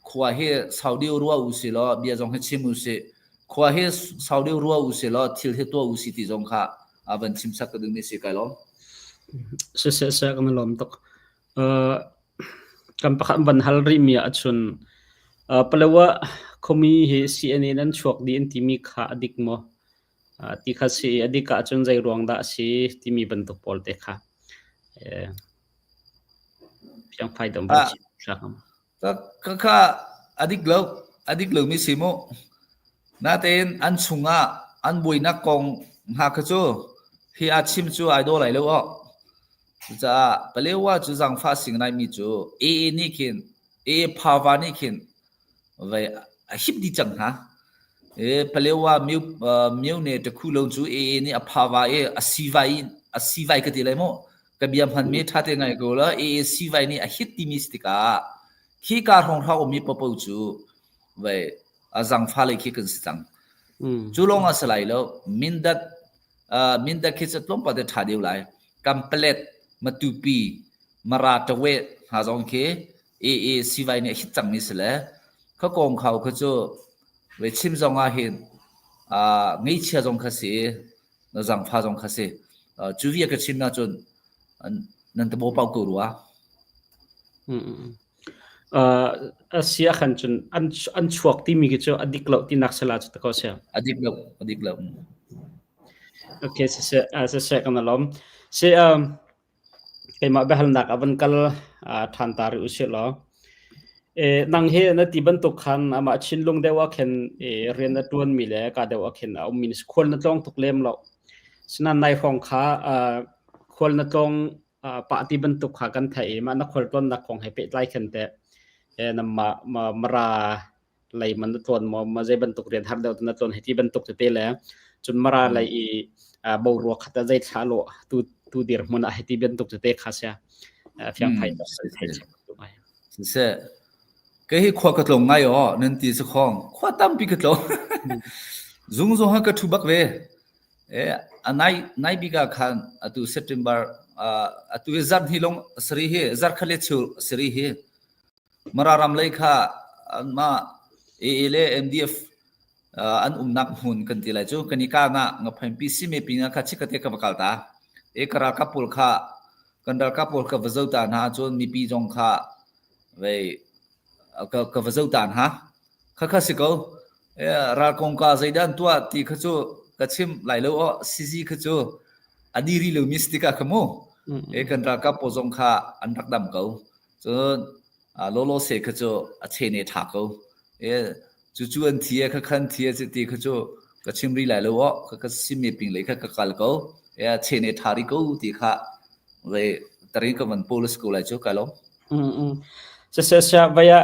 Speaker 2: khua hi sau deuh rua u si law bia zong hi chim u si khua hi sau deuh rua u si law thil hi tuah u si ti zong kha a van chim sak ka ding mi si kai lawm.
Speaker 1: Siseh seh kan lawm tuk. Kan pakhat van hal rih mi ahcun Palawa khuami hi CNA nan chuak dih an timi kha a dik maw? Ti kha si a dik ahcun zei ruang dah a si timi bantuk pawl te kha fiangfai dom van chim hram.
Speaker 2: Ka kha a dik lo, a dik lomi si mu. Natein an chungah an buainak kong hna kha cu hi a chim cu ai daw lai lo aw. Cucaah Palewa cu zaangfah sing mi cu AA nih khin AA Phava nih khin vai a hip dih cang hna. E Palewa myo myone takhu lo cu AA nih a phava i a sivai a sivai ka ti lai mu. Ka bia hman mi ṭha te ngai ko la AA sivai nih a hit timi si tikah khi ka hrawng ummi popo cu vai a zangfa lei khi kan si cang. Cu lawng a si lai lo. Mindat Mindat khi cu tlawmpal te ṭha deuh lai. Kampalet, Matupi, Mara Taweh hna zong khi AA sivai nih a hit cangmi si le kha kong khau kha cu ve chim zong ah hin ngeichia zong kha si na zangfa zong kha si. Cu via ka chim ahcun nan tabo pau ko rua.
Speaker 1: A si ah khan cun an chuak timi khi cu a dik lo tinak sala cu ta ko sia.
Speaker 2: A dik lo, a dik lo.
Speaker 1: Okay, siseh, siseh kan alom. Si keimah biahalnak a van kal ṭhan ta rih usih law. Nang hi na ti bantuk khan amah Chinlung deuh ah khin rian a ṭuanmi le ka deuh ah khin a ummi na si. Khual na tlawng tuk lem lo. Sinain nai hrawng kha khual na tlawng pah ti bantuk kha kan theih i mah na khualtlawnnak kong he pehtlai khin teh namah Mara lei man na tlawn maw ma zei bantuk rian har deuh na tlawn hei ti bantuk tete le cun Mara lei i boruak khat ah zei thla lawh tu tu dirhmun ah hei ti bantuk tete kha sia fiang phai tak san thei chek tu ngai.
Speaker 2: Siseh kei hi khua ka tlong ngai aw nan ti sa khong khua tampi ka tlong zung zung ha ka thu bak ve A nai nai bik ah khan atu September atu hi zarh hnih lawng a si rih hi zarh khat le cheu a si rih hi. Mara ram lei kha anmah AA le MDF an umnak hmun kan ti lai cu kan i kaan ah ngaphainpi sime ping ah kha chikkate ka va kal ta. E ka ralkap pawl kha kan ralkap pawl ka va zoh ta hna cun mipi zong kha vei ka, ka va zoh ta hna. Khakha si ko. Ral kongka zeidah an tuah ti kha cu ka chim lai lo aw. Sizi kha cu a di rih lomi si tikah kha mu. E kan ralkap pawl zong kha an rak dam ko. Cun lawlaw se kha cu a chene ṭha ko. E cu cu an thi e kha khan thi e ti kha cu ka chim rih lai lo aw. Ka ka simi ping lei kha ka kal ko. E a chene ṭha rih ko ti kha ve tarin ka van police ko lai cu kai lawm.
Speaker 1: Siseh sia vaya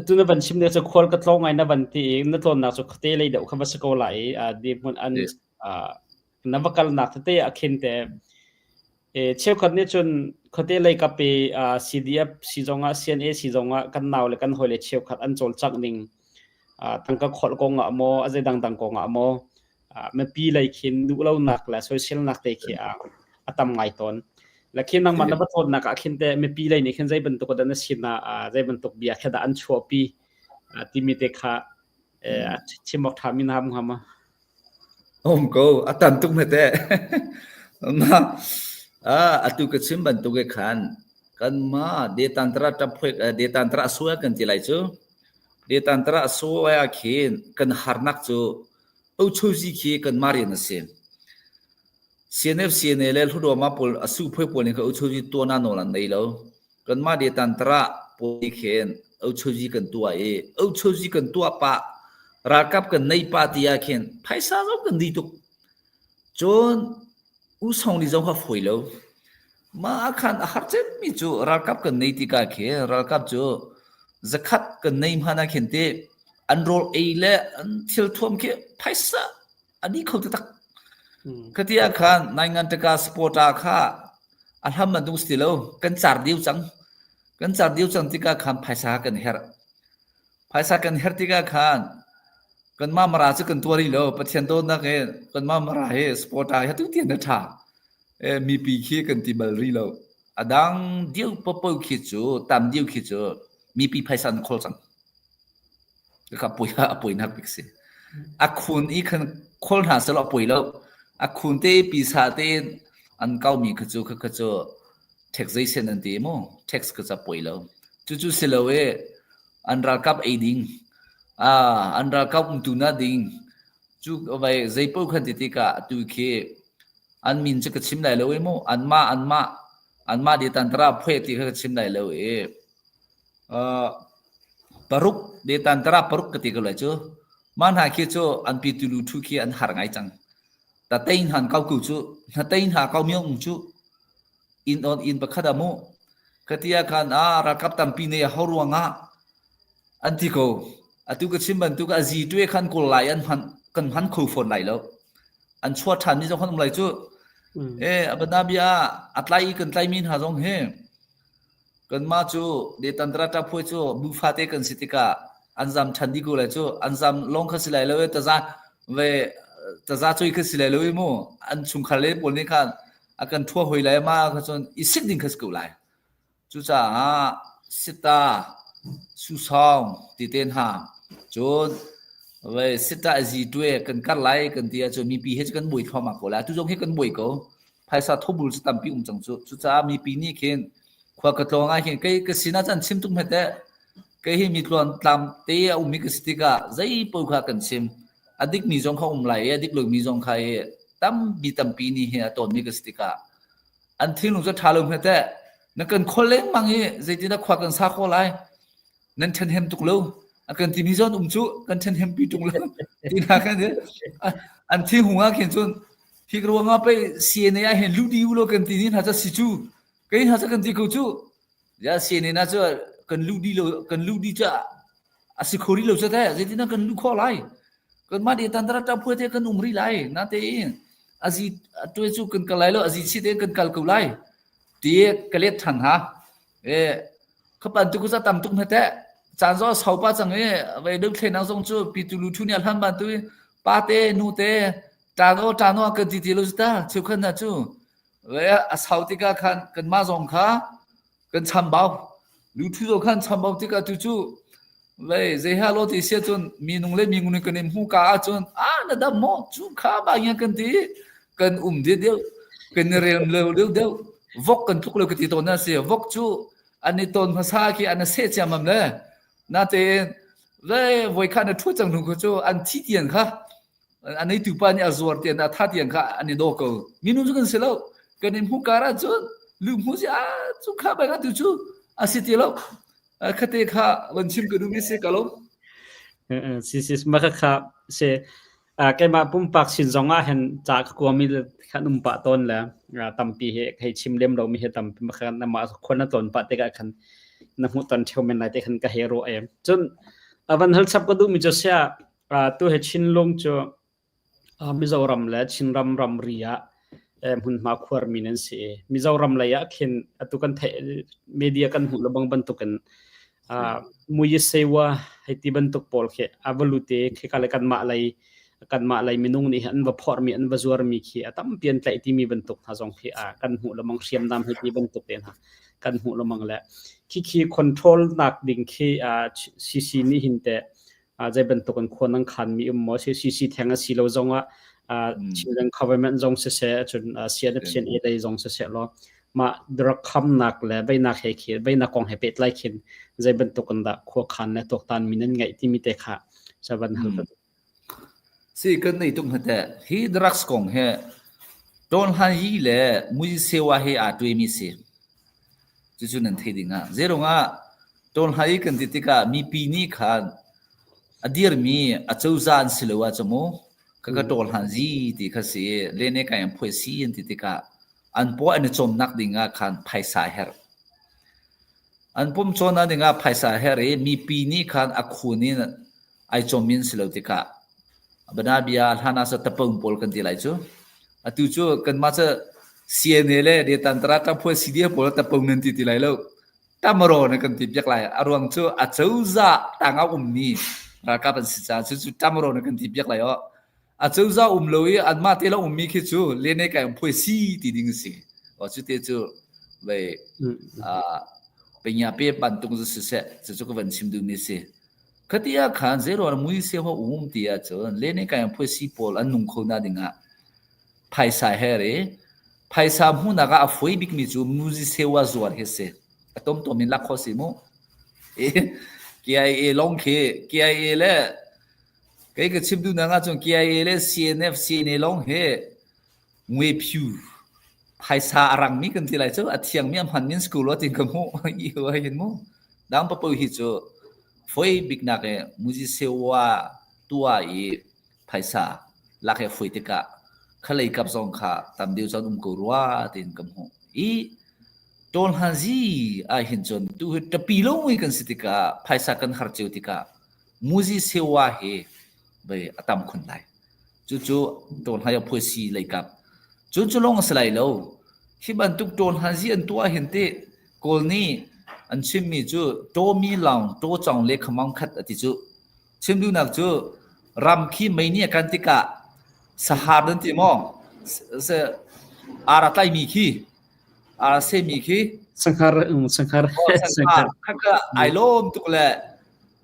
Speaker 1: Tu na van chim ning cu khual ka tlawng ngai na van ti i na tlawnnak cu khuate lei deuh kha va si ko lai i dirhmun an na va kalnak tete ah khin te cheukhat nih cun khuate lei kap i CDF si zongah CNA si zongah kan nau le kan hawile cheukhat an cawlcangh ning tangka kholh kong ah maw a zei dangdang kong ah maw mipi lei khin duhlonak le soiselnak te khi a tam ngai tawn. Le khi nangmah na va tlawnnak ah khin te mipi lei nih khin zei bantuk dah na sin ah zei bantuk bia kha dah an chuahpi timi te kha chim awk ṭha mi na ham hnga ma?
Speaker 2: Um ko, a tam tuk hme te. Atu ka chim bantuk e khan kanmah detantra ṭaphuek detantra sual kan ti lai cu. Detantra sual ah khin kan harnak cu Ochozi khi kanmah rian a si. CNF CNA le Hludawma pawl a suphoi pawl nih khan Ochozi tuan ah nawl an nei lo. Kanmah detantra pawl nih khin Ochozi kan tuah i Ochozi kan tuah pah ralkap kan nei pah ti ah khin phaisa zong kan di tuk. Cun U Song nih zong kha fawi lo. Mah ah khan a har cemmi cu ralkap kan nei tikah khin ralkap cu zakhat kan nei hmanh ah khin ti an rawl ei le an thil thuam khi phaisa a dih kho taktak. Khati ah khan naingan taka supporter kha a hlam an tung si lo. Kan car deu cang. Kan car deu cang tikah khan phaisa kan herh. Phaisa kan herh tikah khan kanmah Mara cu kan tuah rih lo. Pathian dawtnak in kanmah Mara hi supporter hi atu tiang na ṭha. Mipi khi kan ti bal rih lo. A dang deuh paohpaoh khi cu, tam deuh khi cu mipi phaisa an khawl cang. Kha poi a poinak bik si. A khun i khan khawl hna selaw a poi lo. A khun te pisa tein an kaumi kha cu kha cu taxation an ti mu. Tax kha cu a poi lo. Cucu si lo i an ralkap ei ding, an ralkap umtu na ding, cu vai zei paoh khan ti tikah atu khi an min cu ka chim lai lo i mu. Anmah anmah anmah di tantara phuai ti kha ka chim lai lo i paruk de tantara paruk ka ti ko lai cu. Mah hna khi cu an pi tulu thu khi an har ngai cang. Ta tein han kau ku cu, na tein ha kau miong cu inn on inn pakhat ah mu. Katia khan a ralkap tampi nei a ho ruangah an ti ko. Atu ka chim bantuk a zi tue khan kawl lai an hman kan hman kho fawn lai lo. An chuah ṭhan mi zong kan um lai cu. E abana bia a tlai i kan tlai mi hna zong hi Kanmah cu Detantra ṭaphuai cu bu fate kan si tikah an zam ṭhan dih ko lai cu. An zam lawng kha si lai lo i taza ve taza cui kha si lai lo i mu. An chungkhar le pawl nih khan a kan ṭhua hoi lai ma kha cun i sit ding kha si ko lai. Cucaah sita, susawng ti te hna cun ve sita zi ṭue kan kar lai kan ti ahcun mipi he cu kan buai thluahmah ko lai. Atu zong hi kan buai ko. Phaisa thobul cu tampi um cang cu. Cucaah mipi nih khin khua ka tlawng ah khin kei ka sinah cun chim tuk hmet eh. Kei hi mi tluan tlam te a ummi ka si tikah zei paoh kha kan chim. A dikmi zong kha um lai i a dik lomi zong kha hi tampi tampi nih hin a tawnmi ka si tikah an thinlung cu ṭha lo hmet eh. Na kan khawl lengmang i zeitindah khua kan sa khawh lai? Nan ṭhenhem tuk lo. A kan timi zawn um cu kan ṭhenhem pi ṭung lo. Ti hna khan an thinhung ah khin cun Hi ruangah pei CNA ah hin luh dih u law kan ti ni hna cu si cu. Kei hna cu kan ti ko cu. Ya CNA na cu kan luh dih lo kan luh dih cu a si kho rih lo cu teh. Zeitin kan luh khawh lai? Kanmah nih tantara ṭaphuai te kan um rih lai. Natein azi atuai cu kan kal lai lo azi chi te kan kal ko lai. Ti ka let ṭhan ha. E khapan tu ku tam tuk hna teh. Caan zo sau pa cang i vei deuh thlenang zong cu pi tu lu thu nih a hlan ban tu pa te nu te Ṭano ṭano kan ti ti lo cu ta cheukhat hna cu le a sau tikah khan kanmah zong kha kan chambau luthu zong khan chambau tikah tu cu le zei ha lo ti sia cun minung le minung nih kan in hmu ka ahcun a na dam maw cu kha ba ngia kan ti kan um deuh deuh kan i rem lo deuh deuh vok kan tluk lo ka ti tawn na si vok cu an i ton hmasa khi an seh ciammam le natein le voi kha na ṭhu cang hnu khu cu an thi tian kha a neitu pa nih a zuar tian a tha tiang kha an i daw ko minung cu kan si lo kan in hmu kar ahcun lu hmu si a cu kha bang tu cu a si ti lo khate kha van chim ka duh mi si ka lo
Speaker 1: si si ma kha kha se keimah pumpak sin zong ah hen ca ka kuami khan um pah tawn le tampi he hei chim lem lo mi he tampi ma khan ama khon na ton pa te ka khan na hmu ton theu men lai te khan ka he ro em cun avan hal chap ka duh mi chu sia Tu hi Chinlung cu Mizoram le Chinram ramri ah hmunhma khuarmi nan si i Mizoram lei ah khin atu kan theih media kan hmuh lebang bantukin Muyisewa hei ti bantuk pawl khi a va lut i khika le kanmah lei kanmah lei minung nih an va phormi an va zuarmi khi a tampi an tlaih timi bantuk hna zong khi kan hmuh lemang hriamnam hei ti bantuk te hna kan hmuh lemang le khikhi control nak ding khi CC nih hin teh zei bantuk in khua nan khanmi um maw CC theng a si lo zongah Chinland government zong siseh cun CNF CNA lei zong siseh law mah drug khamnak le veinak he khi veinak kong he pehtlai khin zei bantuk in dah khuakhan le tuaktan mi nan ngeih timi te kha savan hal ka
Speaker 2: Si kan nei tung hate hi drugs kong he Ton Han Yi le Mui Sewa he aa tuimi si. Cucu nan thei ding ah. Zeirung ah Ton Han Yi kan ti tikah mipi nih khan a dirmi a cozah an si lo ah cu mu ka ka ṭawl han zi ti kha si lene kai an phuai si an ti tikah an paw an i cawmnak ding ah khan phaisa herh. An pum cawnak ding ah phaisa herh i mipi nih khan a khun in ai cawm in si lo tikah banabia hlan ah sa tapung pawl kan ti lai cu. Atu cu kanmah cu CNA le Detantara ṭaphuai CDF pawl tapung nan ti ti lai lo. Tamaro na kan ti piak lai. A ruang cu a cozah tang ah ummi ralkap an si caah cucu tamaro na kan ti piak lai aw. A cozah um lo i anmah te lo ummi khi cu lene kai um phuai si ti ding a si. Aw cu te cu vei penya pe bantuk cu siseh cucu ka van chim duhmi si. Khati ah khan zeiruang mui se ho um ti ahcun lene kai um phuai si pawl an nung kho na ding ah phaisa her i phaisa hmuhnak ah a fawi bikmi cu muzi sewa zuar hi si. A tomtom in lak khawh si mu. KIA lawng khi KIA le kei ka chim duhnak ahcun KIA le CNF CNA lawng hi ngwe phu phaisa a rangmi kan ti lai cu a thiangmi a hmanmi an school tin ka hmuh i hin mu dang papo hi cu foi biknak e muzi sewa tua i phaisa lak he foi tikah khalei kap zong kha tam deuh cun um ko rua tiin ka hmuh i Tawlhanzi ah hin cun tu hi ṭapi lo mui kan si tikah phaisa kan har cio tikah muzi sewa hi vei a tam khun lai. Cucu tawlhai a phuaisi lei kap. Cun cu lawng a si lai lo. Hi bantuk tawlhanzi an tuah hin teh Kawl nih an chimmi cu tawmi lawng taw cawng le khamong khat a ti cu. Chim duhnak cu ram khi mei nih a kan tikah sahar nan ti maw? Ar a tlaimi khi ar a semi khi
Speaker 1: sanghar sanghar
Speaker 2: sanghar kha ai lawm tuk le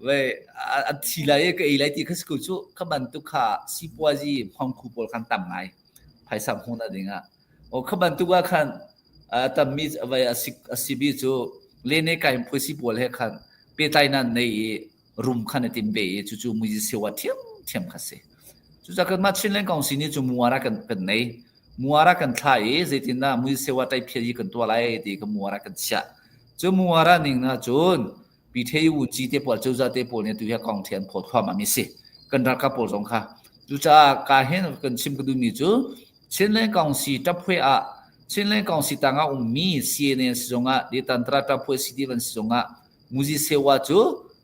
Speaker 2: ve a thi lai ka ei lai ti kha si ko cu kha bantuk kha sipuazi hmangkhu pawl khan tam ngai phaisa hmu na ding ah o kha bantuk ah khan tammi vai a sibi cu lene kai phuisi pawl he khan petlai nan nei i rum khan a tim ve i cucu muizi sewa ṭhiamṭhiam kha si. Cucaah kanmah Chinland Council nih cu muara kan kan nei. Muara kan thlah i zeitindah muizi sewa ṭaiphial hi kan tuah lai ti kha muara kan chiah. Cu muara ning na cun Pithei Wuci te pawl cozah te pawl nih tu hi kong thian phaw thluahmah mi si. Kan ralkap pawl zong kha. Cucaah ka hin kan chim ka duhmi cu Chinland Council ṭaphuai ah Chinland Council tangah ummi CNN si zongah Detantra ṭaphuai CDvan si zongah Muzi sewa cu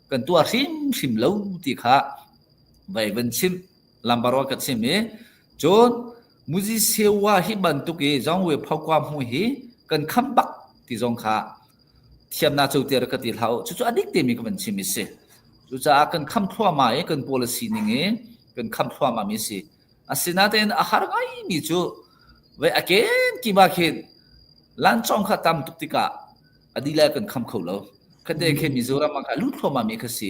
Speaker 2: kan tuah hrimhrim lo ti kha vai van chim lambarwa ka chim i cun muzi sewa hi bantuk i zongwe phokwa hmu hi kan kham bak ti zong kha thiamna co ter ka ti hlau cucu a dik temi ka van chim i si cucaah kan kham thluahmah i kan policy ning i kan kham thluahmah mi si asinain a har ngai mi cu vai a ken kiba khin lancong kha tam tuk tikah a dih kan kham kho lo. Khate khi Mizoram ah kha lut thluahmah mi kha si.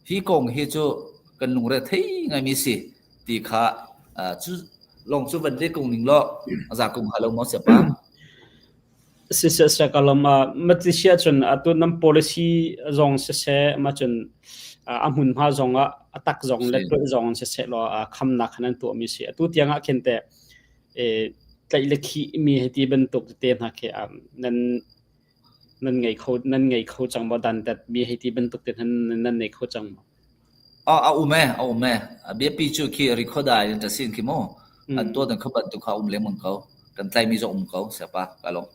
Speaker 2: Hi kong hi cu kan lungre thei ngaimi si ti kha cu long cu van le kong ning law a za kong ha lo maw siapa.
Speaker 1: Siseh se kalom matisia cun atu nam policy zong siseh ma cun a hmunhma zong ah a tak zong le tuah zong siseh law khamnak khan an tuah mi si atu tiang ah khin te tlaih le khih mi hiti bantuk te hna khi nan nan ngei kho nan ngei kho cang maw dantat mi hiti bantuk te nan nan nei kho cang maw
Speaker 2: A a um e a um e a biapi cu khi recorder in ta sin khi mu an tuah dan kha bantuk kha um lengmang ko kan tlai mi zong um ko siapa ka long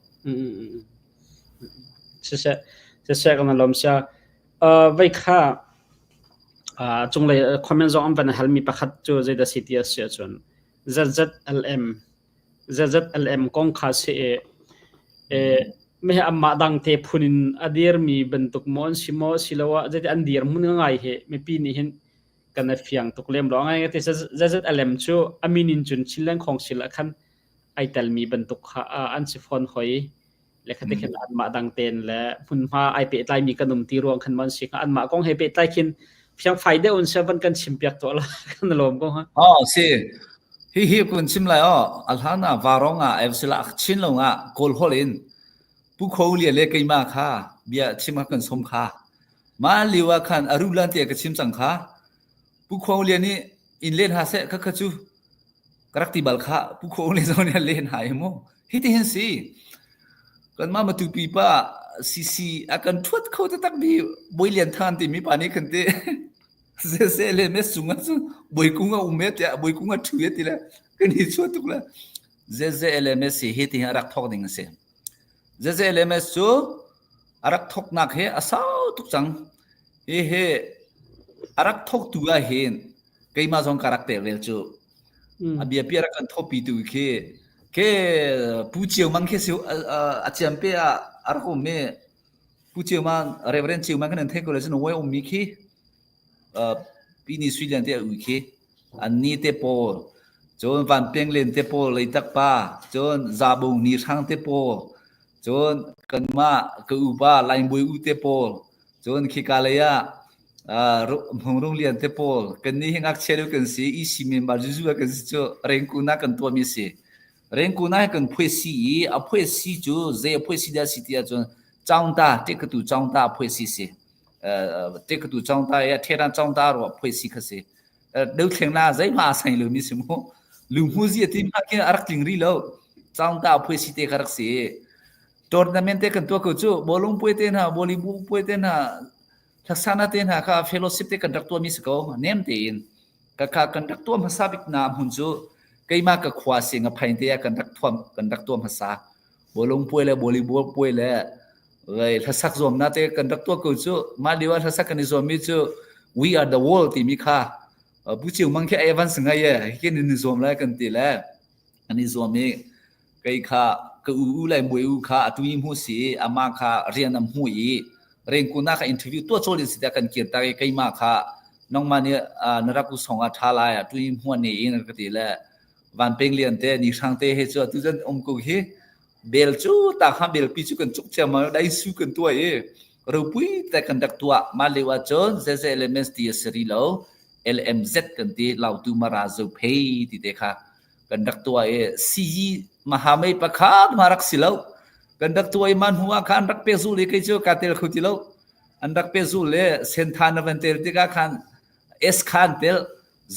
Speaker 1: siseh siseh kan lom sia vai kha cunglei comment zong an van hal mi pakhat cu zeidah si ti a si ahcun ZZLM ZZLM kong kha si i meh anmah dangte phun in a dirmi bantuk maw an si maw asiloah zeiti an dirhmun ngai hi mipi nih hin kan i fiang tuk lem lo. Ngai te ZZLM cu a min in cun Chinland Council ah khan ai telmi bantuk kha an si fawn hoi. Le khate khin anmah dang tein le hmunhma ai pehtlaimi kan um ti ruang khan mon si kha anmah kong he pehtlai khin fiangfai deuh in se van kan chim piak tuah la kan lawm ko ha.
Speaker 2: Oh si. Hihi kun chim lai aw, a hlan ah Varong ah Evsila Chin lawng ah Kawl holh in Pu Kho Lian le keimah kha bia chim a kan som kha. Mah lio ah khan a rulan te ka chim cang kha. Pu Kho Lian nih in len ha seh kha kha cu ka rak ti bal kha Pu Kho Lian zong nih a len ha mu. Hi ti hin si. Kanmah Matupi pa CC a kan thuat kho taktak mi Bawi Lian Than timi pa nih khan ti Siseh le mes cung ah cun bawikung a um e tiah bawikung a ṭhu e ti le kan i chuah tuk le ZZLMS hi hi ti hin a rak thawk ding a si. ZZLMS cu a rak thawknak hi a sau tuk cang. Hi hi a rak thawktu ah hin keimah zong ka rak tel vel cu. A biapi a rak kan thawhpi tu khi ke Pu Cio Mang khi si a ciampe ah a rak um i Pu Ceu Man, Reverend Ceu Man kan nan theih ko le cun Norway ummi khi Pi Ni Sui Lian te a ui khi anni te pawl cun Van Peng Len te pawl Leitak pa cun Zabung Ni Hrang te pawl cun kanmah ka upa Laingbawi u te pawl cun khika lei ah Hmung Rung Lian te pawl kannih hi ngakchia deuh kan si EC member zuzu kan si cu rengkun ah kan tuahmi si. Rengkun ah kan phuai si i a phuai si cu zei a phuai si dah si ti ahcun caungta ṭekatu caungta a phuai si si. Ṭekatu caungta i a ṭheran caungta ruah phuai si kha si. Dothleng na zeihmah a sai lomi si mu. Lunghmuzi a ti hmanh khin a rak tling rih lo. Caungta a phuai si te kha rak si. Tournament te kan tuah ko cu bawlung puai te hna, volleyball puai te hna, hlaksana te hna kha fellowship te kan rak tuahmi si ko. Nem tein. Kaka kan rak tuah hmasa bik na hmun cu keimah ka khua si ngaphain te ah kan rak thuam kan rak tuah hmasa. Bawlung puai le volleyball puai le vei hlasak zuamnak te kan rak tuah ko cu mah lio ah hlasak kan i zuammi cu We Are the World timi kha Bu Ciu Mang khi Evans ngai e hikin in i zuam lai kan ti le an i zuam i kei kha ka u u le mui u kha atu i hmu si amah kha rian am hmu i rengkun ah ka interview tuah cawl in si tiah kan kir tak i keimah kha nangmah nih na rak u song ah ṭha lai atu i hmuan ne in ka ti le van peng lian te ni hrang te he cu atu zan um ko hi bel cu ta kha bel pi cu kan cuk ciam ma dai su kan tuah i ropui te kan rak tuah ma leo ah cun zeze elements ti a siri lo LMZ kan ti lautu mara zo phei ti te kha kan rak tuah i siyi mahamei pakhat ma rak si lo kan rak tuah i man hnu ah khan rak pe zul i kei cu ka tel kho ti lo an rak pe zul le senthan na van tel tikah khan S khan tel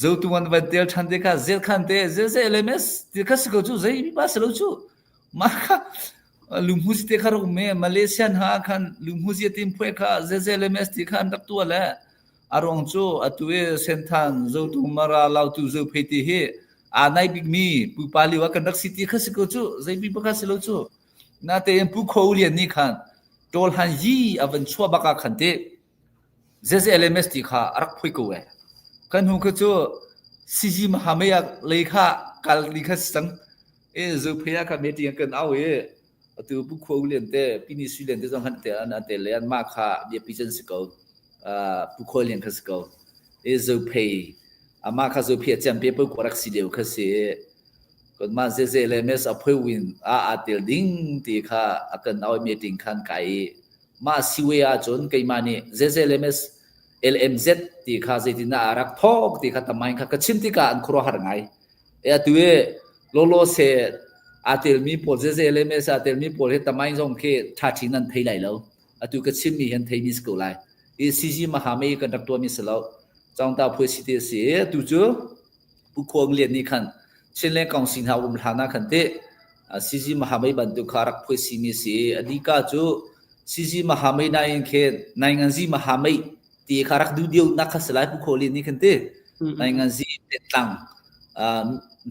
Speaker 2: zotu an van tel than tikah zel khan te zel ze LMS ti kha si ko cu zei mi pa si lo cu ma kha lungmuzi te kha rak me Malaysian ha khan lungmuzi tim phuai kha zel ze LMS ti kha an rak tua le A ruang cu atu i Senthan, Zotung, Mara, Lautu, Zophei ti hi aa naih bikmi pupa lio ah kan rak si ti kha si ko cu. Zei pipa kha si lo cu. Natein Pu Kho Lian nih khan Ṭawl Han Yi a van chuah bak ah khan teh ZZLMS ti kha a rak phui ko ee. Kan hnu kha cu CG Mahamei ah lei kha kal ni kha si cang. E Zophei ah kha meeting kan au i atu Pu Kho Lian te Pini Sui Lian te zong han te an te le an mah kha biapi cun si ko. Pu Khawi Lian kha si ko. I Zophei amah kha Zophei a ciam pe poi ko rak si lio kha si. Kanmah zeze le mes a phoi win a aa tel ding ti kha a kan au meeting khan kai i mah siwe ahcun keimah nih zeze le mes LMZ ti kha zeitindah a rak thawk ti kha tamain kha ka chim tikah an khuaruahhar ngai. E atu i lolo se aa telmi pawl zeze le mes aa telmi pawl hi tamain zong khi ṭha nan thei lai lo. Atu ka chimmi hi an theimi si ko lai. I CG Mahame kan rak tuahmi si lo. Cawngta phui si ti a si. Atu cu Pu Khuang Lian nih khan Chinland Council hna um hlan ah khan teh CG Mahame bantuk kha rak phui simi si. Adika cu CG Mahame nain khin Nainganzi Mahame ti kha rak duh deuh nak kha si lai Pu Khuang Lian nih khan ti. Nainganzi tlang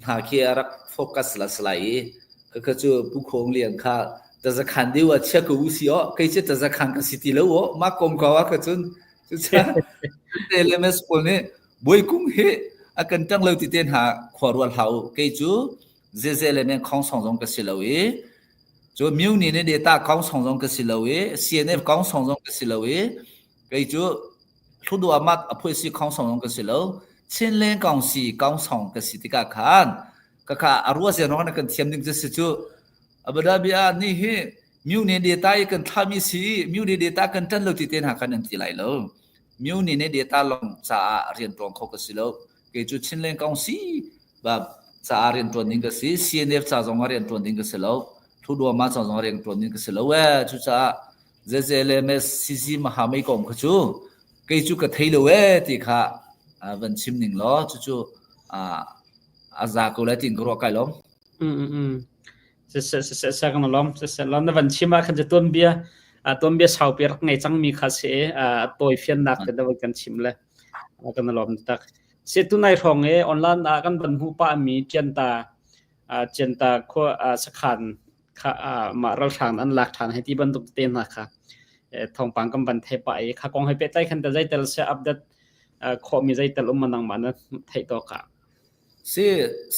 Speaker 2: hna khi a rak focus la si lai i Khakha cu Pu Khawng Lian kha tazakhan deuh ah chia ko u si aw kei cu tazakhan ka si ti lo aw mah kom ko ah ka cun cucaah LMS pawl nih Bawikung hi a kan ṭang lo ti te hna khua rual hlah u kei cu zeze le men khong song zong ka si lo i cu Myu ni ne data kong song zong ka si lo i CNF kong song zong ka si lo i kei cu Hludu amat a phui si khong song zong ka si lo Chinleng kong si kong song ka si tikah khan Khakha a ruah zian na kan thiam ding cu si cu. Abu Dhabi ah ni hi myu ne data i kan thlami si myu ne data kan ṭan lo ti te hna khan an ti lai lo. Myu ne ne data long caah rian ṭuan kho ka si lo. Kei cu Chinland Council ba. Caah rianṭuan ding ka si. CNF ca zong ah rianṭuan ding ka si lo. Hluduama ca zong ah rianṭuan ding ka si lo ee. Cucaah ZZLMS CC Mahamei kong kha cu kei cu ka thei lo ee ti kha van chim ning law cucu a za ko lai tiin ka ruah kai lawm.
Speaker 1: Siseh siseh sa kan lawm siseh law na van chim ah khan cu tuanbia tuanbia saupi rak ngei cangmi kha si i tawi fiannak te na van kan chim le kan lawm tak. Si tunai hrawng i online ah kan van hmuh pah mi Cianta Cianta khua sakhan kha mah ralhrang an lak ṭhan hei ti bantuk te hna kha thawngpang kan van theih pah i kha kong he pehtlai khan ta zeitel se update khawhmi zeitel um nangmah na theih tawk ah.
Speaker 2: Si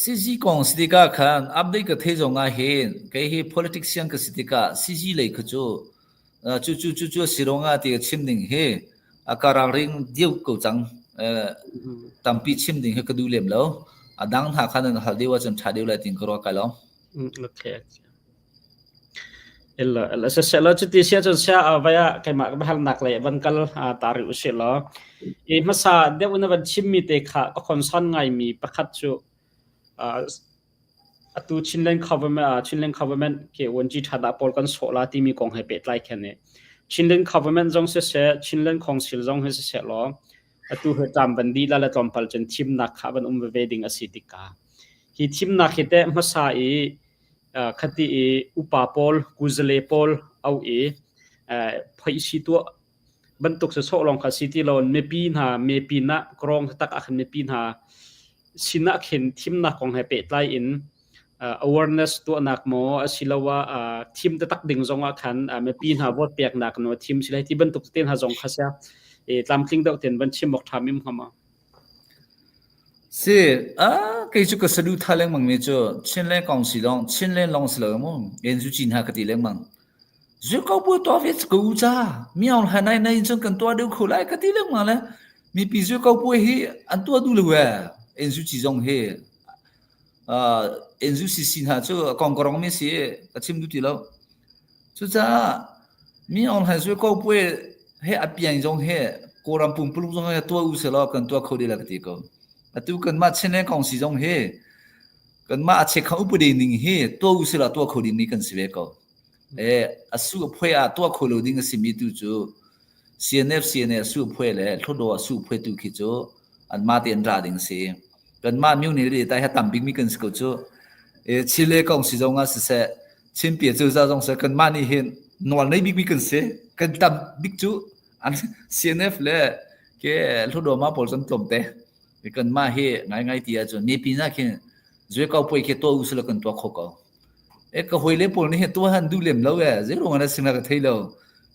Speaker 2: CG kong si tikah khan update ka thei zong ah hin kei hi politician ka si tikah CG lei kha cu cu cu cu cu si ruangah ti ka chim ding hi a ka ralring deuh ko cang. Tampi chim ding hi ka duh lem lo. A dang hna khan nan hal deuh ahcun ṭha deuh lai tiin ka ruah kai lo.
Speaker 1: Okay. Ella ella siseh law cuti si ahcun sia vai ah keimah ka biahalnak lei van kal ta rih usih law i hmasa deuh na van chimmi te kha ka concern ngaimi pakhat cu atu Chinland government Chinland government ke UNG ṭhada pawl kan sawh la timi kong he pehtlai khin i Chinland government zong siseh Chinland Council zong hi siseh law atu he ṭam van dih la le tlawmpal cun thimnak kha van um veve ding a si tikah hi thimnak hi teh hmasa i khati i upa pawl kuzale pawl au i phoihsi tuah bantuk sawsawh lawng kha si ti lo mipi hna mipi nah krawng tak ah khan mipi hna sinah khin thimnak kong he pehtlai in awareness tuahnak maw asiloah thim taktak ding zong ah khan mipi hna vote peknak no thim si lai ti bantuk te hna zong kha sia tlamtling deuh ten van chim awk ṭha mi hngama.
Speaker 2: Si, kei cu ka saduhthah lengmang mi cu Chinland Council lawng, Chinland lawng si lo mu, NUG hna ka ti lengmang. Zu ko bu tuah ve ko u ca, mi aung hlaing nai nai in cun kan tuah deuh kho lai ka ti lengmang le mipi zu ko puai hi an tuah duh lo ee, NUG zong hi. NUCC hna cu kongkarong mi si ka chim duh ti lo. Cucaah mi Aung Hlaing Suu ko puai he a piang zong he Kawlram pumpuluk zong he tuah u selaw kan tuah kho dih la ka ti ko. Atu kanmah Chinland Kongsi zong hi kanmah a chekhang upadi ning hi tuah u selaw tuah kho ding mi kan si ve ko. E a su a phuai ah tuah kho lo ding a simi tu cu CNF CNA a su phuai le Hluttaw a su phuai tu khi cu anmah te an ra ding si. Kanmah myo ni le tai ha tam bik mi kan si ko cu. E Chile kong si zong ah siseh Chinpia cozah zong seh kanmah nih hin nawl nei bikmi kan si. Kan tam bik cu an CNF le ke Hluttaw pawl cu an tlawmte. Kanmah hi ngaingai ti ahcun mipi hna khin zue ko puai khi tuah usila kan tuah kho ko. E ka hawile pawl nih hin tuah han duh lem lo e. Zei ruang ah dah singla ka thei lo.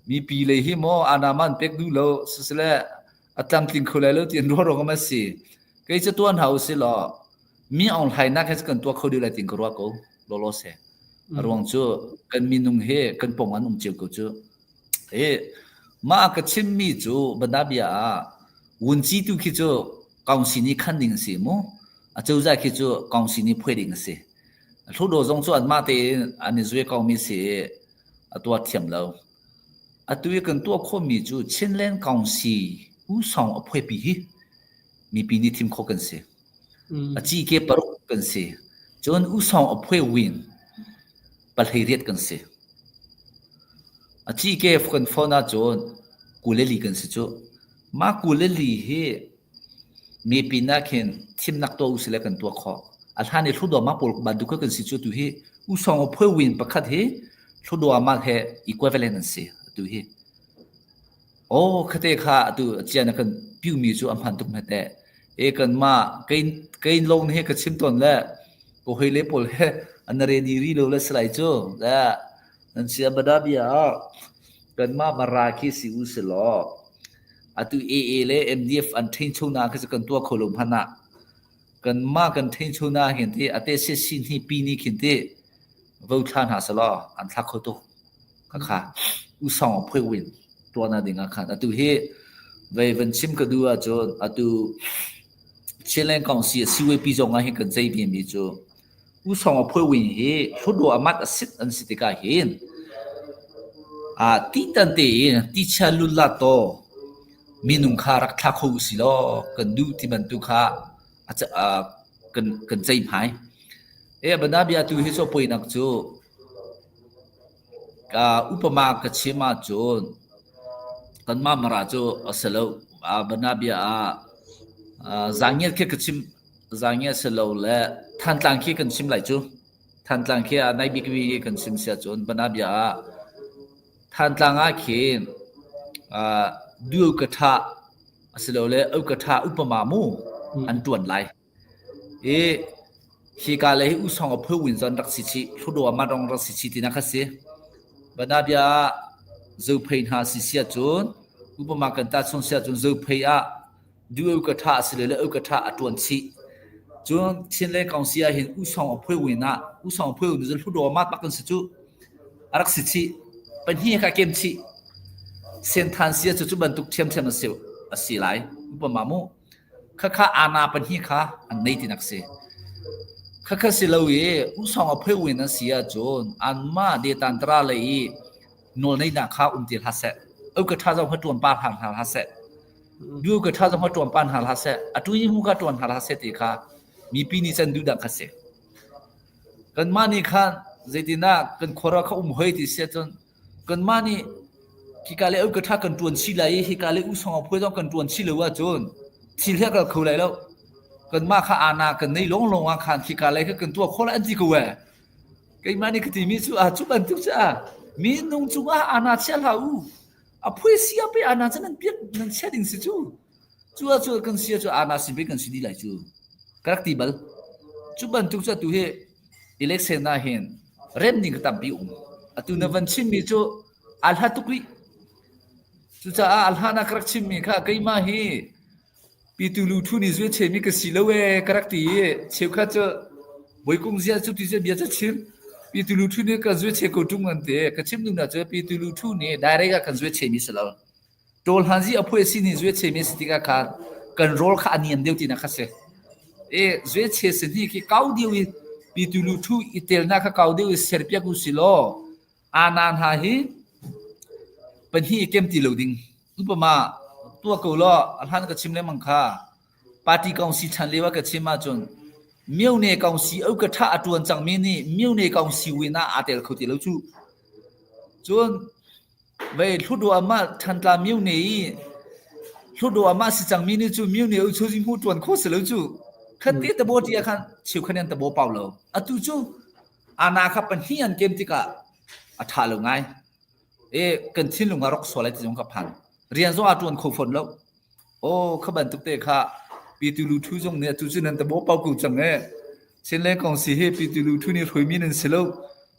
Speaker 2: Mipi lei hi maw anaman pek duh lo sisile a tlamtling kho lai lo ti an ruah ruang ah si. Kei cu tuah hna usilaw mi Aung Hlaing nak he kan tuah kho dih lai tin ka ruah ko. Lawlaw se. A ruang cu kan minung he kan pong an um cio ko cu. E mah ka chimmi cu banabia ah wunci tu khi cu council nih khan ding a si mu. A cozah khi cu council nih phuai ding a si. Hluttaw zong cu anmah tein an i zue ko mi si i a tuah thiam lo. Atu i kan tuah khawhmi cu Chinland Council usawng a phuaipi hi mipi nih thim khawh kan si. A ci ke paruk kan si. Cun usawng a phuai win 18 kan si. A ci ke kan phone ahcun 22 kan si cu. Mah 22 hi mipi nak hin thimnak tuah usih le kan tuah khawh. A hlan i Hluttaw pawl bantuk kha kan si cu tu hi usawng a phuai win pakhat hi Hluttaw he equivalent an si atu hi. Aw khate kha atu cian a kan piumi cu a hman tuk hme teh. E kanmah kei kei lawng nih ka chim tawn le ka hawile pawl he an ready ri lo le salai cu. Le nan sia bada bia ah kanmah Mara khi si u si law atu AA le MDF an ṭhencho na khi cu kan tuah kho lo hmanh ah kanmah kan ṭhencho na hin ti ate se si hni pi ni khin ti vo thla hna selaw an thla kho tuk. Khakha usawng a phui win tuahnak ding ah khan atu hi vei van chim ka duh ahcun atu Chinland Council CYP zong ah hin kan ceih ve mi cu usawng a phui win hi Hluttaw amat a sit an si tikah hin a ti tan tein ti chia lullat to minung kha rak thla kho usih law kan duh ti bantuk kha kan kan ceihmai. E banabia tu hi so poinak cu ka upama ka chim ahcun kanmah Mara cu a si lo. Banabia ah zaangiat khi ka chim zaangiat si lo le Thantlang khi kan chim lai cu. Thantlang khi a nai bikmi kan chim si ahcun banabia ah Thantlang ah khin duo ka ṭha asilole au ka ṭha upama mu an ṭuan lai. I hika le hi usong a phu win zon rak si chih, hludaw ma rong rak si chih tinak kha si. Banabia ah zophei hna si sia cun upama kan ta chung sia cun zophei ah du ka tha asilole au ka tha a tuan chih. Cun Chinland Council ah hin usong a phui win ah usong a phui win cu hludaw ma tak kan si cu a rak si chih. Pahnih ka kem chih. Senthan sia cu cu bantuk ṭhiamṭhiam a si, a si lai. Upama mu. Khakha ana pahnih kha an nei tinak si. Khakha si lo i usong a pheu in an si ahcun anmah detantara lei i nawl neihnak kha um ti hlah seh. Au ka ṭha zong kha ṭuan pa hlang hna hlah seh. Du ka ṭha zong kha ṭuan pa hna hlah seh. Atu i mu kha ṭuan hna hlah seh ti kha mipi nih can duh dah kha si. Kanmah nih khan zeitinah kan khuara kha um hoi ti si ahcun Kanmah nih hika le ka ṭha kan ṭuan chih lai i hika le usong a phuai zong kan ṭuan chih lo ahcun thil hi a kal kho lai lo. Kanmah kha ana kan nei lawnglawng ah khan hika lei kha kan tuah khawh lai an ti ko ee. Keimah nih ka timi cu ah cu bantuk cu ah minung cungah ana chia hlah u. A phui sia pe ana cu nan piak nan chia ding si cu. Cu ah cu kan sia cu ana sin pe kan si dih lai cu. Ka rak ti bal. Cu bantuk cu atu hi election ah hin rem ning ka tampi um. Atu na van chimmi cu aa hlat tuk rih. Cucaah a hlan ah ka rak chimmi kha keimah hi pitu lu thu nih zue chemi ka si lo ee ka rak ti i cheukhat cu Bawikung zia cu ti cu bia cu chim. Pitu lu thu nih kan zue che ko ṭung an ti. Ka chim duhnak cu pitu lu thu nih direct ah kan zue chemi si lo. Ṭawl hanzi a phuai si nih zueche si tikah khan kan rawl kha a niam deuh tinak kha si. E zueche sihni khi kau deuh i pitu lu ṭhu i telnak kha kau deuh i serpiak u si law ana hna hi pahnih i kem ti lo ding. Upama tuah ko law a hlan ka chim lengmang kha party kong si chan lio ah ka chim ahcun myone kong si au ka ṭha a ṭuan cangmi nih myone kong si win ah aa tel kho ti lo cu. Cun Vei hluttaw mah Thantlang myone i hluttaw mah si cangmi nih cu myone u chu hmu ṭuan khawh si lo cu. Khat te tabo ṭi ah khan cheukhat an tabo pau lo. Atu cu ana kha pahnih an kem tikah a ṭha lo ngai. E kan thinlung a rok sual lai ti zong ka phan. Rian zong a ṭuan kho fawn lo. Aw kha bantuk te kha Pitu Lu Thu zong nih atu cu nan tabo pau ko cang ee. Chinland kong si hi Pitu Lu Thu nih hruaimi nan si lo.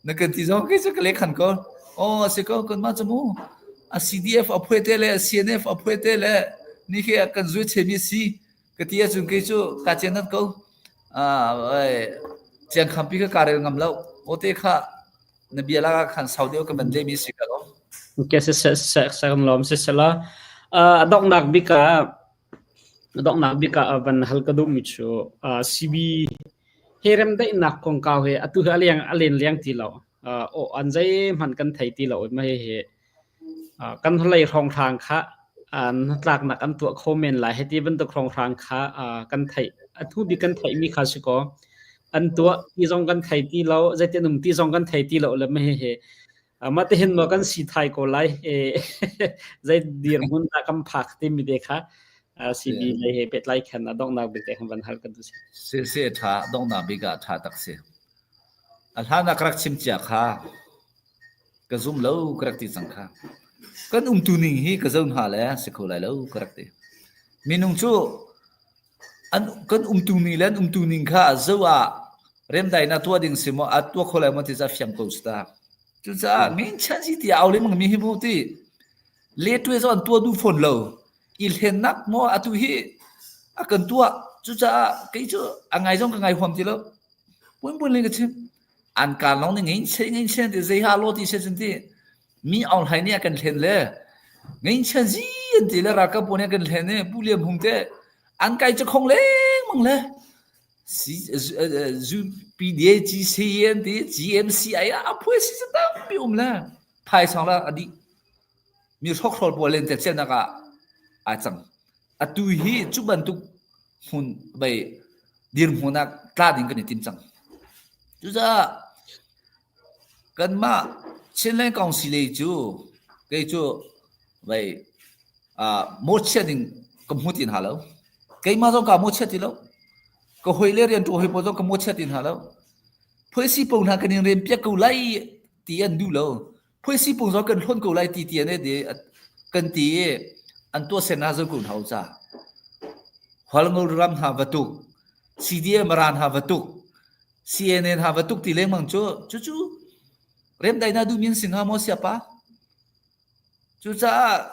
Speaker 2: Na kan ti zong kei cu ka leh khan ko. Aw a si ko kanmah cu mu. A CDF a phuai te le CNF a phuai te le ni khi kan zui chemi si ka ti ahcun kei cu ka cian nat ko. Ah ciang khampi ka ka rel ngam lo. Aw te kha na bia lak ah khan sau deuh ka van lehmi si ka lo.
Speaker 1: Okay, se se se se kan lawm se sela. A donghnak bik ah a donghnak bik ah van hal ka duhmi cu CB he remdaihnak kongkau he atu hi a leng a len leng ti lo. Aw an zeihmanh kan thei ti lo ma hihi kan hlei hrawnghrang kha hnatlaknak an tuah kho men lai. Hiti bantuk hrawnghrang kha kan theih. Atu bik kan theihmi kha si kaw an tuah ti zong kan thei ti lo, zeitin um ti zong kan thei ti lo le ma hihi mah tihin maw kan si thai ko lai. Zei dirhmun dah kan phak timi te kha CB lei he pehtlai khan a donghnak bik te khan van hal kan duh si.
Speaker 2: Si si tha donghnak bik ah tha tak si. A hlan ah ka rak chim cia kha Ka zum lo ka rak ti cang kha. Kan umtu ning hi ka zo hna le si kho lai lo ka rak ti. Minung cu an kan umtu ning le an umtu ning kha zo ah remdainak tuah ding si maw a tuah kho lai maw ti ca fiang ko si ta. Cucaah min chan si ti au lengmang mi hi mu ti le tuai zo an tuah duh fawn lo. I hlennak maw atu hi a kan tuah. Cucaah kei cu a ngai zong ka ngai huam ti lo. Puan le ka chim. An kaan lawng nih ngeinchen ngeinchen ti zei ha lo ti se cun ti mi Aung Hlaing nih a kan hlen le ngeinchen zi an ti le ralkap pawl nih a kan hlen i Pu Lian Hung te an kai cakhong lengmang le PDA GCN ti GMCI a phuai si cu tampi um le phaisang la a dih mi hrokhrawl pawl len tel ah aa cang atu hi cu bantuk hmun bei dirhmun ah tla ding kan i tim cang. Cucaah kanmah Chinland Council lei cu kei cu vei mawhchiat ding ka hmu ti hna lo. Keimah zong kaa mawhchiat ti lo. Ka hawi le rianṭuan hawi pawl zong ka mawhchiat ti hna lo. Phuaisi pawl hna kan in rem piak ko lai ti an duh lo. Phuaisi pawl zong kan hlonh ko lai ti ti an kan ti i an tuahser hna zo ko hna u ca. Hualngo ram hna va tuk, CDM ran hna va tuk, CNN hna va tuk ti lengmang cu cucu remdaihnak duhmi an si hnga maw siapa? Cucaah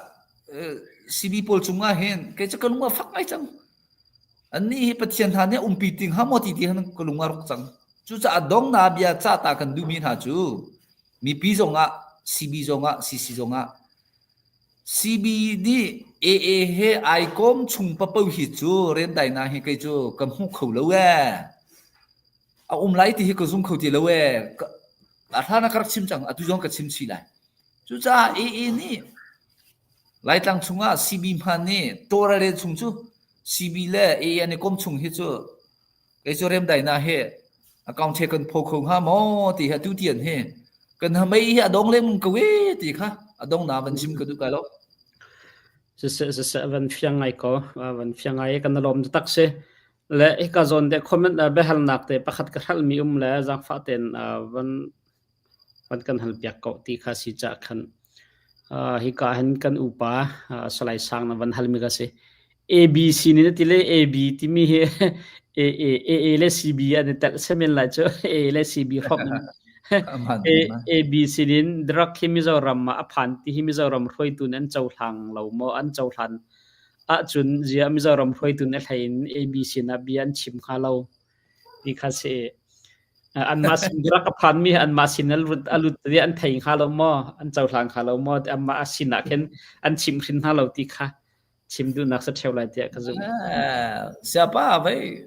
Speaker 2: CB pawl cungah hin kei cu ka lung a fak ngai cang. Annih hi Pathian hna nih umpi ti hnga maw ti ti han ka lung a rawk cang. Cucaah dongnak bia cah ta kan duhmi hna cu mipi zongah CB zongah CC zongah CB nih AA he ai kawm chung papo hi cu remdaihnak hi kei cu ka hmu kho lo ee. A um lai ti hi ka zum kho ti lo ee. A hlan ah ka rak chim cang, atu zong ka chim chih lai. Cucaah AA nih Laitlang chungah CB hman nih tawlrel chung cu CB le AA an i kom chung hi cu kei cu remdaihnak hi a kaung the kan pho kho hnga maw ti hi atu tian hi kan hamei hi a dong lengmang ko e ti kha a dong na van chim ka duh kai lo.
Speaker 1: Siseh siseh van fiang ngai ko van fiang ngai kan lawm tak si le hika zawn te comment biahalnak te pakhat ka hralmi um le zaangfah ten van van kan halpiak ko ti kha si cah khan hika hin kan upa Salai Sang na van halmi ka si. ABC nih na ti le AB timi hi A A A A le CB an i telh semen lai cu A le CB hrawm in A ABC in drug hi Mizoram ah a phan ti hi Mizoram hruaitu nih an cohlang lo maw an cohlan ahcun ziah Mizoram hruaitu nih a hlei in ABC na bia an chim hnga lo ti kha si. Anmah sin rak a phanmi anmah sin a lut a lut ti an thei hnga lo maw an cohlang hnga lo maw anmah a sin ah khin an chimh hrin hna lo ti kha chim duhnak sa ṭheo lai tiah ka zumh.
Speaker 2: Siapa vei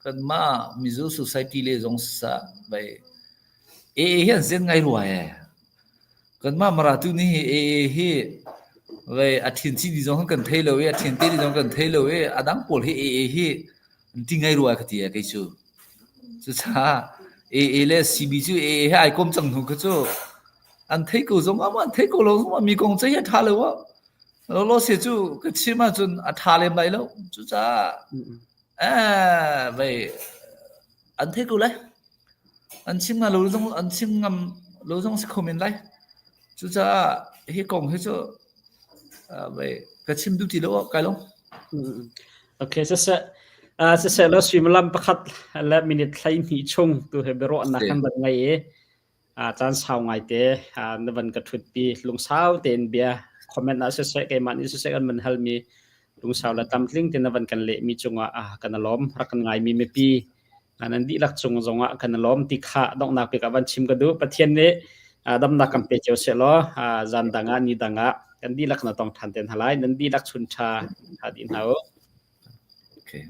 Speaker 2: kanmah Mizo Society le zong sa vei AA hi an zen ngai rua e. Kanmah Mara tu nih AA hi vei a thin chi ni zong kan thei lo i a thin te ni zong kan thei lo i a dang pawl hi AA hi an ti ngai rua ka ti e kei cu. Cucaah AA le CB cu AA he ai kom cang hnu kha cu an thei ko zong ah an thei ko lo zong ah mi kong cei hi a ṭha lo ah lolo se cu ka chim ahcun a ṭha lem lai lo. Cucaah eh vei an thei ko lai. An chim ngam lo zong an chim ngam lo zong si kho men lai. Cucaah hi kong hi cu vei ka chim duh ti lo kai lo.
Speaker 1: Okay, siseh siseh law suimilam pakhat le minute 12 chung tu he biaruahnak kan van ngei i caan sau ngaite na van ka ṭhutpi lungsau tein bia comment ah siseh keimah nih siseh kan van halmi lungsau le tlamtling tein na van kan lehmi cungah kan i lawm rak kan ngaimi mipi nan dihlak cung zongah kan i lawm ti kha donghnak bik ah van chim ka duh. Pathian nih damnak kan pe cio seh law zan dang ah ni dang ah kan dihlak na tong ṭhan te hna lai. Nan dihlak chun ṭha ṭha dih hna u.
Speaker 2: Okay.